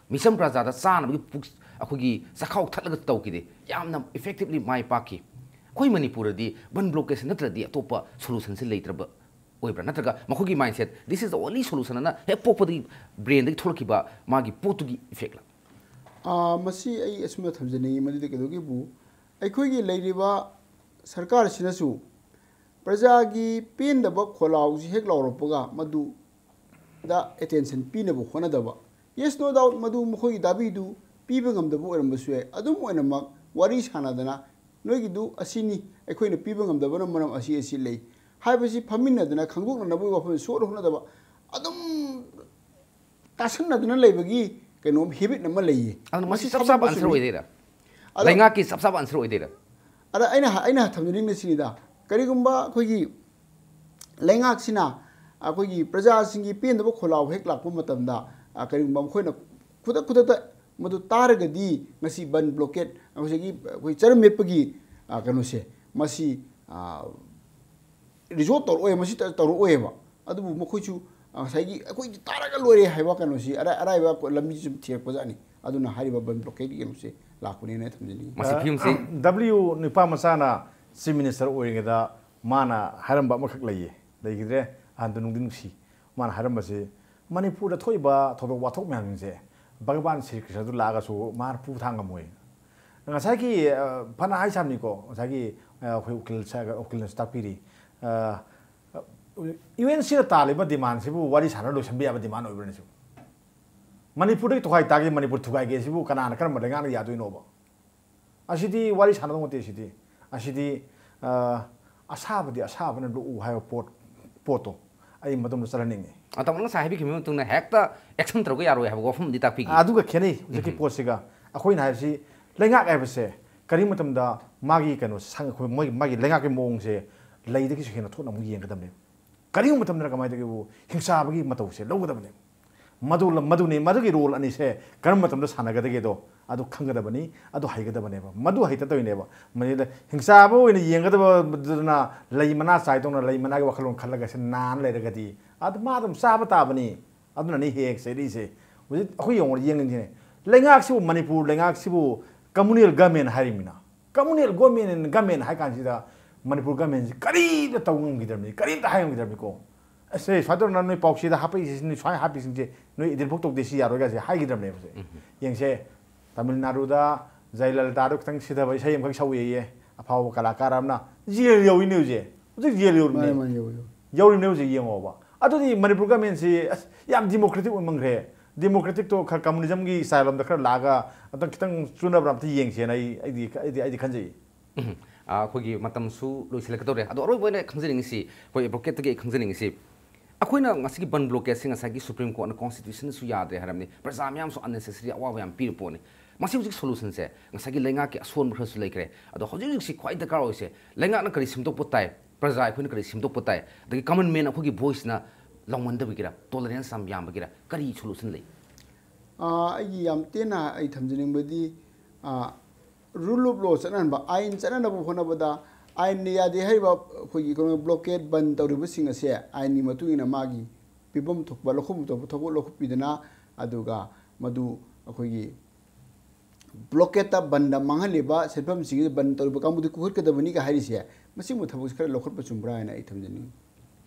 ꯃꯤꯆꯝ ꯄ꯭ꯔꯖꯥꯗ ꯆꯥꯅꯕꯒꯤ ꯄꯨꯛ-, ꯑꯩꯈꯣꯏꯒꯤ ꯆꯈꯥꯎ ꯊꯠꯂꯒ ꯇꯧꯈꯤꯗꯦ꯫ ꯌꯥꯝꯅ effectively ꯃꯥꯏ ꯄꯥꯛꯈꯤ꯫ ꯑꯩꯈꯣꯏ ꯃꯅꯤꯄꯨꯔꯗꯤ ꯕꯟ ꯕ꯭ꯂꯣꯀꯦꯁ ꯅꯠꯇ꯭ꯔꯗꯤ ꯑꯇꯣꯞꯄ ꯁꯣꯂꯨꯁꯟꯁꯦ ꯂꯩꯇ꯭ꯔꯕ ꯑꯣꯏꯕ꯭ꯔꯥ? ꯅꯠꯇ꯭ꯔꯒ ꯃꯈꯣꯏꯒꯤ mindset, "This is the only solution" ꯑꯅ ꯍꯦꯛ ꯄꯣꯛꯄꯗꯒꯤ ꯕ꯭ꯔꯦꯟꯗꯒꯤ ꯊꯣꯛꯂꯛꯈꯤꯕ ꯃꯥꯒꯤ ꯄꯣꯠꯇꯨꯒꯤ ꯏꯐꯦꯛꯂ? ꯑꯥ, ꯃꯁꯤ ꯑꯩ ꯑꯁꯨꯝꯅ ꯊꯝꯖꯅꯤꯡꯉꯤ꯫ ꯃꯗꯨꯗꯤ ꯀꯩꯗꯧꯒꯦꯕꯨ, ꯑꯩꯈꯣꯏꯒꯤ ꯂꯩꯔꯤꯕ ꯁꯔꯀꯥꯔꯁꯤꯅꯁꯨ ꯄ꯭ꯔꯖꯥꯒꯤ ꯄꯦꯟꯗꯕ ꯈꯣꯜꯂꯥꯎꯁꯤ ꯍꯦꯛ ꯂꯥꯎꯔꯛꯄꯒ ꯃꯗꯨꯗ ꯑꯦꯇꯦꯟꯁꯟ ꯄꯤꯅꯕ ꯍꯣꯠꯅꯗꯕ꯫ Yes, no doubt, ꯃꯗꯨ ꯃꯈꯣꯏꯒꯤ ꯗꯥꯕꯤꯗꯨ ꯄꯤꯕ ꯉꯝꯗꯕ ꯑꯣꯏꯔꯝꯕꯁꯨ ꯌꯥꯏ꯫ ꯑꯗꯨꯝ ꯑꯣꯏꯅꯃꯛ ꯋꯥꯔꯤ ꯁꯥꯟꯅꯗꯅ, "ꯅꯣꯏꯒꯤꯗꯨ ꯑꯁꯤꯅꯤ, ꯑꯩꯈꯣꯏꯅ ꯄꯤꯕ ꯉꯝꯗꯕꯅ ꯃꯔꯝ ꯑꯁꯤ ꯑꯁꯤ ꯂꯩ" ꯍꯥꯏꯕꯁꯤ ꯐꯝꯃꯤꯟꯅꯗꯅ ꯈꯪꯗꯣꯛꯅꯅꯕꯒꯤ ꯋꯥꯐꯝ ꯁꯣꯛꯅ ꯍꯣꯠꯅꯗꯕ, ꯑꯗꯨꯝ ꯇꯥꯁꯟꯅꯗꯨꯅ ꯂꯩꯕꯒꯤ ꯀꯩꯅꯣꯝ ꯍꯦꯕꯤꯠ ꯑꯃ ꯂꯩꯌꯦ꯫ ꯑꯗꯨꯅ ꯃꯁꯤ ꯃꯁꯤ ꯆꯞ ꯆꯥꯕ ꯊꯥꯗꯣꯛꯄ ꯑꯟꯁꯔ ꯆꯨꯝꯃꯤ꯫ ꯑꯣꯏꯗꯣꯏꯔꯥ? ꯑꯗꯣ ꯂꯩꯉꯥꯛꯀꯤ ꯆꯞ ꯆꯥꯕ ꯑꯟꯁꯔ ꯑꯣꯏꯗꯣꯏꯔꯥ? ꯑꯗ ꯑꯩꯅ ꯑꯩꯅ ꯊꯝꯖꯅꯤꯡꯕꯁꯤꯅꯤꯗ, ꯀꯔꯤꯒꯨꯝꯕ ꯑꯩꯈꯣꯏꯒꯤ ꯂꯩꯉꯥꯛꯁꯤꯅ ꯑꯩꯈꯣꯏꯒꯤ ꯄ꯭ꯔꯖꯥꯁꯤꯡꯒꯤ ꯄꯦꯟꯗꯕ ꯈꯣꯜꯂꯥꯎ ꯍꯦꯛ ꯂꯥꯛꯄ ꯃꯇꯝꯗ, ꯑ, ꯀꯔꯤꯒꯨꯝꯕ ꯃꯈꯣꯏꯅ ꯈꯨꯗꯛ ꯈꯨꯗꯛꯇ ꯃꯗꯨ ꯇꯥꯔꯒꯗꯤ ꯉꯁꯤ ꯕꯟ ꯕ꯭ꯂꯣꯀꯦꯠ, ꯉꯁꯥꯏꯒꯤ ꯑꯩꯈꯣꯏ ꯆꯔꯝ ꯃꯦꯠꯄꯒꯤ, ꯑ, ꯀꯩꯅꯣꯁꯦ, ꯃꯁꯤ, ꯑ, ꯔꯤꯖꯣꯔꯠ ꯇꯧꯔꯛꯑꯣꯏ, ꯃꯁꯤ ꯇ-, ꯇꯧꯔꯛꯑꯣꯏꯕ꯫ ꯑꯗꯨꯕꯨ ꯃꯈꯣꯏꯁꯨ, ꯑ, ꯉꯁꯥꯏꯒꯤ ꯑꯩꯈꯣꯏꯗꯤ ꯇꯥꯔꯒ ꯂꯣꯏꯔꯦ ꯍꯥꯏꯕ ꯀꯩꯅꯣꯁꯤ ꯑꯔꯥꯏ-, ꯑꯔꯥꯏꯕ ꯂꯝꯕꯤꯁꯤ ꯁꯨꯝ ꯊꯤꯔꯛꯄꯖꯥꯠꯅꯤ꯫ ꯑꯗꯨꯅ ꯍꯥꯏꯔꯤꯕ ꯕꯟ ꯕ꯭ꯂꯣꯀꯦꯠꯀꯤ ꯀꯩꯅꯣꯁꯦ ꯂꯥꯛꯄꯅꯦꯅ ꯊꯝꯖꯅꯤꯡꯉꯤ꯫ ꯃꯁꯤ ꯐꯤꯕꯝꯁꯤ ꯗꯕ꯭ꯂꯤꯌꯨ ꯅꯨꯄꯥ ꯃꯆꯥꯅ ꯆꯤꯐ ꯃꯤꯅꯤꯁꯇꯔ ꯑꯣꯏꯔꯤꯉꯩꯗ ꯃꯥꯅ ꯍꯥꯏꯔꯝꯕ ꯑꯃꯈꯛ ꯂꯩꯌꯦ, ꯂꯩꯈꯤꯗ꯭ꯔꯦ, ꯑꯍꯟꯗꯨ ꯅꯨꯡꯗꯤ ꯅꯨꯡꯁꯤ꯫ ꯃꯥꯅ ꯍꯥꯏꯔꯝꯕꯁꯤ, "ꯃꯅꯤꯄꯨꯔꯗ ꯊꯣꯛꯏꯕ ꯊꯧꯗꯣꯛ ꯋꯥꯊꯣꯛ ꯃꯌꯥꯝꯁꯤꯡꯁꯦ ꯚꯒꯕꯥꯟ ꯁ꯭ꯔꯤ ꯀ꯭ꯔꯤꯁꯅꯗꯨ ꯂꯥꯛꯑꯒꯁꯨ ꯃꯥꯅ ꯄꯨ ꯊꯥꯡ ꯉꯝꯃꯣꯏ"꯫ ꯉꯁꯥꯏꯒꯤ, ꯑ, ꯐꯅ ꯍꯥꯏ ꯁꯥꯕꯅꯤꯀꯣ, ꯉꯁꯥꯏꯒꯤ, ꯑ, ꯑꯩꯈꯣꯏ ꯎꯀꯤꯜ ꯁꯥ-, ꯎꯀꯤꯜꯅꯁꯨ ꯇꯥꯛꯄꯤꯔꯤ꯫ ꯑ, ꯌꯨ ꯑꯦꯟ ꯁꯤꯅ ꯇꯥꯜꯂꯤꯕ ꯗꯤꯃꯥꯟꯁꯤꯕꯨ ꯋꯥꯔꯤ ꯁꯥꯟꯅ ꯂꯣꯏꯁꯤꯟꯕ ꯌꯥꯕ ꯗꯤꯃꯥꯟ ꯑꯣꯏꯕ꯭ꯔꯅꯦ ꯁꯤꯕꯨ? ꯃꯅꯤꯄꯨꯔꯗꯒꯤ ꯊꯨꯒꯥꯏ ꯇꯥꯒꯦ, ꯃꯅꯤꯄꯨꯔ ꯊꯨꯒꯥꯏꯒꯦ ꯁꯤꯕꯨ ꯀꯅꯥꯅ, ꯀꯔꯝꯕ ꯂꯩꯉꯥꯛꯅ ꯌꯥꯗꯣꯏꯅꯣꯕ? ꯑꯁꯤꯗꯤ ꯋꯥꯔꯤ ꯁꯥꯟꯅꯕ ꯅꯠꯇꯦ꯫ ꯁꯤꯗꯤ, ꯑꯁꯤꯗꯤ, ꯑ, "ꯑꯁꯥꯕꯗꯤ ꯑꯁꯥꯕꯅ ꯂꯣꯛꯎ" ꯍꯥꯏꯕ ꯄꯣꯠ, ꯄꯣꯠꯇꯣ ꯑꯩ ꯃꯇꯨꯡꯗ ꯆꯠꯍꯟꯅꯤꯡꯉꯤ꯫ ꯑꯇꯥꯎꯅ ꯉꯁꯥꯏ ꯍꯥꯏꯕꯤꯈꯤꯕ ꯃꯇꯨꯡꯗ ꯍꯦꯛꯇ ꯑꯦꯛꯁꯟ ꯇꯧꯔꯒ ꯌꯥꯔꯣꯏ ꯍꯥꯏꯕ ꯋꯥꯐꯝꯗꯤ ꯇꯥꯛꯄꯤꯈꯤ꯫ ꯑꯗꯨꯒ ꯈꯦꯠꯅꯩ ꯍꯧꯖꯤꯛꯀꯤ ꯄꯣꯠꯁꯤꯒ꯫ ꯑꯩꯈꯣꯏꯅ ꯍꯥꯏꯕꯁꯤ ꯂꯩꯉꯥꯛ ꯍꯥꯏꯕꯁꯦ ꯀꯔꯤꯒꯨꯝꯕ ꯃꯇꯝꯗ ꯃꯥꯒꯤ ꯀꯩꯅꯣ ꯁꯪ-, ꯑꯩꯈꯣꯏ ꯃꯣꯏ, ꯃꯥꯒꯤ ꯂꯩꯉꯥꯛꯀꯤ ꯃꯑꯣꯡꯁꯦ ꯂꯩꯗꯒꯤꯁꯨ ꯍꯦꯟꯅ ꯊꯣꯛꯅ ꯑꯃꯨꯛ ꯌꯦꯡꯒꯗꯕꯅꯦ꯫ ꯀꯔꯤꯒꯨꯝꯕ ꯃꯇꯝꯗ ꯀꯃꯥꯏꯅ ꯇꯧꯒꯦꯕꯨ, ꯍꯤꯡꯁꯥꯕꯒꯤ ꯃꯇꯧꯁꯦ ꯂꯧꯒꯗꯕꯅꯦ꯫ ꯃꯗꯨ ꯂ-, ꯃꯗꯨꯅꯤ, ꯃꯗꯨꯒꯤ ꯔꯣꯜ ꯑꯅꯤꯁꯦ ꯀꯔꯝꯕ ꯃꯇꯝꯗ ꯁꯥꯟꯅꯒꯗꯒꯦꯗꯣ ꯑꯗꯨ ꯈꯪꯒꯗꯕꯅꯤ, ꯑꯗꯨ ꯍꯩꯒꯗꯕꯅꯦꯕ꯫ ꯃꯗꯨ ꯍꯩꯇ ꯇꯧꯔꯤꯅꯦꯕ꯫ ꯃꯁꯤꯗ ꯍꯤꯡꯁꯥꯕ ꯑꯣꯏꯅ ꯌꯦꯡꯒꯗꯕꯗꯨꯅ ꯂꯩ ꯃꯅꯥ ꯆꯥꯏꯗꯧꯅ ꯂꯩ ꯃꯅꯥꯒꯤ ꯋꯥꯈꯜꯂꯣꯟ ꯈꯜꯂꯒ ꯁꯤ ꯅꯥꯟꯅ ꯂꯩꯔꯒꯗꯤ ꯑꯗꯨ ꯃꯥ ꯑꯗꯨꯝ ꯆꯥꯕ ꯇꯥꯕꯅꯤ꯫ ꯑꯗꯨꯅꯅꯤ ꯍꯦꯛ ꯍꯦꯛ ꯆꯩꯔꯤꯁꯦ꯫ ꯍꯧꯖꯤꯛ ꯑꯩꯈꯣꯏ ꯌꯦꯡꯉꯣ, ꯌꯦꯡꯉꯤꯁꯤꯅꯦ꯫ ꯂꯩꯉꯥꯛꯁꯤꯕꯨ, Manipur ꯂꯩꯉꯥꯛꯁꯤꯕꯨ communal government ꯍꯥꯏꯔꯤꯃꯤꯅ꯫ Communal government and government ꯍꯥꯏ ꯀꯥꯟꯁꯤꯗ ꯃꯅꯤꯄꯨꯔ governmentꯁꯤ ꯀꯔꯤꯝꯇ ꯇꯧ ꯉꯝꯈꯤꯗ꯭ꯔꯕꯅꯤ, ꯀꯔꯤꯝꯇ ꯍꯥꯏ ꯉꯝꯈꯤꯗ꯭ꯔꯕꯅꯤꯀꯣ꯫ ꯑꯁ, ꯁ꯭ꯋꯥꯏ ꯇꯧꯗꯅ ꯅꯣꯏ ꯄꯥꯎꯆꯦꯗ ꯍꯥꯞꯄꯛꯏꯁꯤ, ꯅꯣꯏ ꯁꯨꯃꯥꯏꯅ ꯍꯥꯞꯄꯤꯁꯤꯡꯁꯦ ꯅꯣꯏ identify ꯇꯧꯗꯦ, ꯁꯤ ꯌꯥꯔꯣꯏꯒꯁꯦ ꯍꯥꯏꯈꯤꯗ꯭ꯔꯕꯅꯦꯕꯁꯦ꯫ ꯌꯦꯡꯁꯦ, ꯇꯥꯃꯤꯜ ꯅꯥꯗꯨꯗ ꯖꯌꯂꯂꯤꯇꯥꯗꯣ ꯈꯤꯇꯪ ꯁꯤꯊꯕ ꯏꯁꯩ ꯑꯃꯈꯛ ꯁꯛꯎꯏꯌꯦ, ꯑꯐꯥꯎꯕ ꯀꯂꯥꯀꯥꯔ ꯑꯃꯅ꯫ ꯖꯦꯜ ꯌꯧꯏꯅꯦ ꯍꯧꯖꯤꯛ, ꯍꯧꯖꯤꯛ ꯖꯦꯜ ꯌꯧꯔꯤꯕꯅꯦ꯫ ꯃꯥꯅꯦ, ꯃꯥꯅꯦ, ꯌꯧꯋꯤ, ꯌꯧꯋꯤ꯫ ꯌꯧꯔꯤꯕꯅꯦ ꯍꯧꯖꯤꯛ, ꯌꯦꯡꯉꯣꯕ꯫ ꯑꯗꯨꯗꯤ ꯃꯅꯤꯄꯨꯔ governmentꯁꯤ, ꯑꯁ, ꯌꯥꯝ democratic ꯑꯣꯏꯃꯟꯈ꯭ꯔꯦ꯫ Democraticꯇꯣ ꯈꯔ communalismꯒꯤ style ꯂꯣꯝꯗ ꯈꯔ ꯂꯥꯛꯑꯒ ꯑꯝꯇꯪ ꯈꯤꯇꯪ ꯆꯨꯅꯕ꯭ꯔꯥ ꯑꯝꯇ ꯌꯦꯡꯁꯦꯅ ꯑꯩ, ꯑꯩꯗꯤ, ꯑꯩꯗꯤ, ꯑꯩꯗꯤ ꯈꯟꯖꯩ꯫ ꯎꯝ꯫ ꯑꯥ, ꯑꯩꯈꯣꯏꯒꯤ ꯃꯇꯝꯁꯨ ꯂꯣꯏꯁꯤꯜꯂꯛꯀꯗꯧꯔꯦ꯫ ꯑꯗꯣ ꯑꯔꯣꯏꯕ ꯑꯣꯏꯅ ꯈꯪꯖꯅꯤꯡꯉꯤꯁꯤ, ꯑꯩꯈꯣꯏ advocateꯇꯒꯤ ꯑꯩ ꯈꯪꯖꯅꯤꯡꯉꯤꯁꯤ, ꯑꯩꯈꯣꯏꯅ ꯉꯁꯤꯒꯤ ꯕꯟ blockadesꯁꯤ ꯉꯁꯥꯏꯒꯤ Supreme Courtꯅ constitutionꯁꯨ ꯌꯥꯗ꯭ꯔꯦ ꯍꯥꯏꯔꯕꯅꯤ, ꯄ꯭ꯔꯖꯥ ꯃꯌꯥꯝꯁꯨ unnecessary ꯑꯋꯥꯕ ꯌꯥꯝ ꯄꯤꯔ ꯄꯣꯠꯅꯤ꯫ ꯃꯁꯤ ꯍꯧꯖꯤꯛ solutionꯁꯦ ꯉꯁꯥꯏꯒꯤ ꯂꯩꯉꯥꯛꯀꯤ ꯑꯁꯣꯟꯕ ꯈꯔꯁꯨ ꯂꯩꯈ꯭ꯔꯦ꯫ ꯑꯗꯣ ꯍꯧꯖꯤꯛ ꯍꯧꯖꯤꯛꯁꯤ ꯈ꯭ꯋꯥꯏ ꯗꯔꯀꯥꯔ ꯑꯣꯏꯁꯦ, ꯂꯩꯉꯥꯛꯅ ꯀꯔꯤ ꯁꯦꯝꯗꯣꯛꯄ ꯇꯥꯏ, ꯄ꯭ꯔꯖꯥ ꯑꯩꯈꯣꯏꯅ ꯀꯔꯤ ꯁꯦꯝꯗꯣꯛꯄ ꯇꯥꯏ, ꯑꯗꯒꯤ common man ꯑꯩꯈꯣꯏꯒꯤ voiceꯅ ꯂꯥꯎꯃꯟꯗꯕꯒꯤꯔ, tolerance ꯌꯥꯝ ꯌꯥꯝꯕꯒꯤꯔ, ꯀꯔꯤ solution ꯂꯩ? ꯑꯥ, ꯑꯩꯒꯤ ꯌꯥꯝ ꯇꯦꯟꯅ ꯑꯩ ꯊꯝꯖꯅꯤꯡꯕꯗꯤ, ꯑꯥ, rule of law ꯆꯠꯅꯍꯟꯕ, ꯑꯥꯏꯟ ꯆꯠꯅꯅꯕ ꯍꯣꯠꯅꯕꯗ ꯑꯥꯏꯟꯅ ꯌꯥꯗꯦ ꯍꯥꯏꯔꯤꯕ ꯑꯩꯈꯣꯏꯒꯤ ꯀꯩꯅꯣ blockade ꯕꯟ ꯇꯧꯔꯤꯕꯁꯤꯡ ꯑꯁꯦ ꯑꯥꯏꯟꯒꯤ ꯃꯇꯨꯡ ꯏꯟꯅ ꯃꯥꯒꯤ ꯄꯤꯐꯝ ꯊꯣꯛꯄ, ꯂꯧꯈꯠꯐꯝ ꯊꯣꯛꯄ ꯊꯕꯛ ꯂꯧꯈꯠꯄꯤꯗꯅ, ꯑꯗꯨꯒ ꯃꯗꯨ ꯑꯩꯈꯣꯏꯒꯤ blockade ꯕꯟꯗ ꯃꯥꯡꯍꯜꯂꯤꯕ ꯁꯦꯟꯐꯝꯁꯤꯡ ꯕꯟ ꯇꯧꯔꯤꯕ ꯀꯥꯡꯕꯨꯗꯤ ꯀꯣꯛꯍꯠꯀꯗꯕꯅꯤꯒ ꯍꯥꯏꯔꯤꯁꯦ, ꯃꯁꯤꯒꯨꯝꯕ ꯊꯕꯛꯁꯦ ꯈꯔ ꯂꯧꯈꯠꯄ ꯆꯨꯝꯕ꯭ꯔꯥ ꯍꯥꯏꯅ ꯑꯩ ꯊꯝꯖꯅꯤꯡꯉꯤ꯫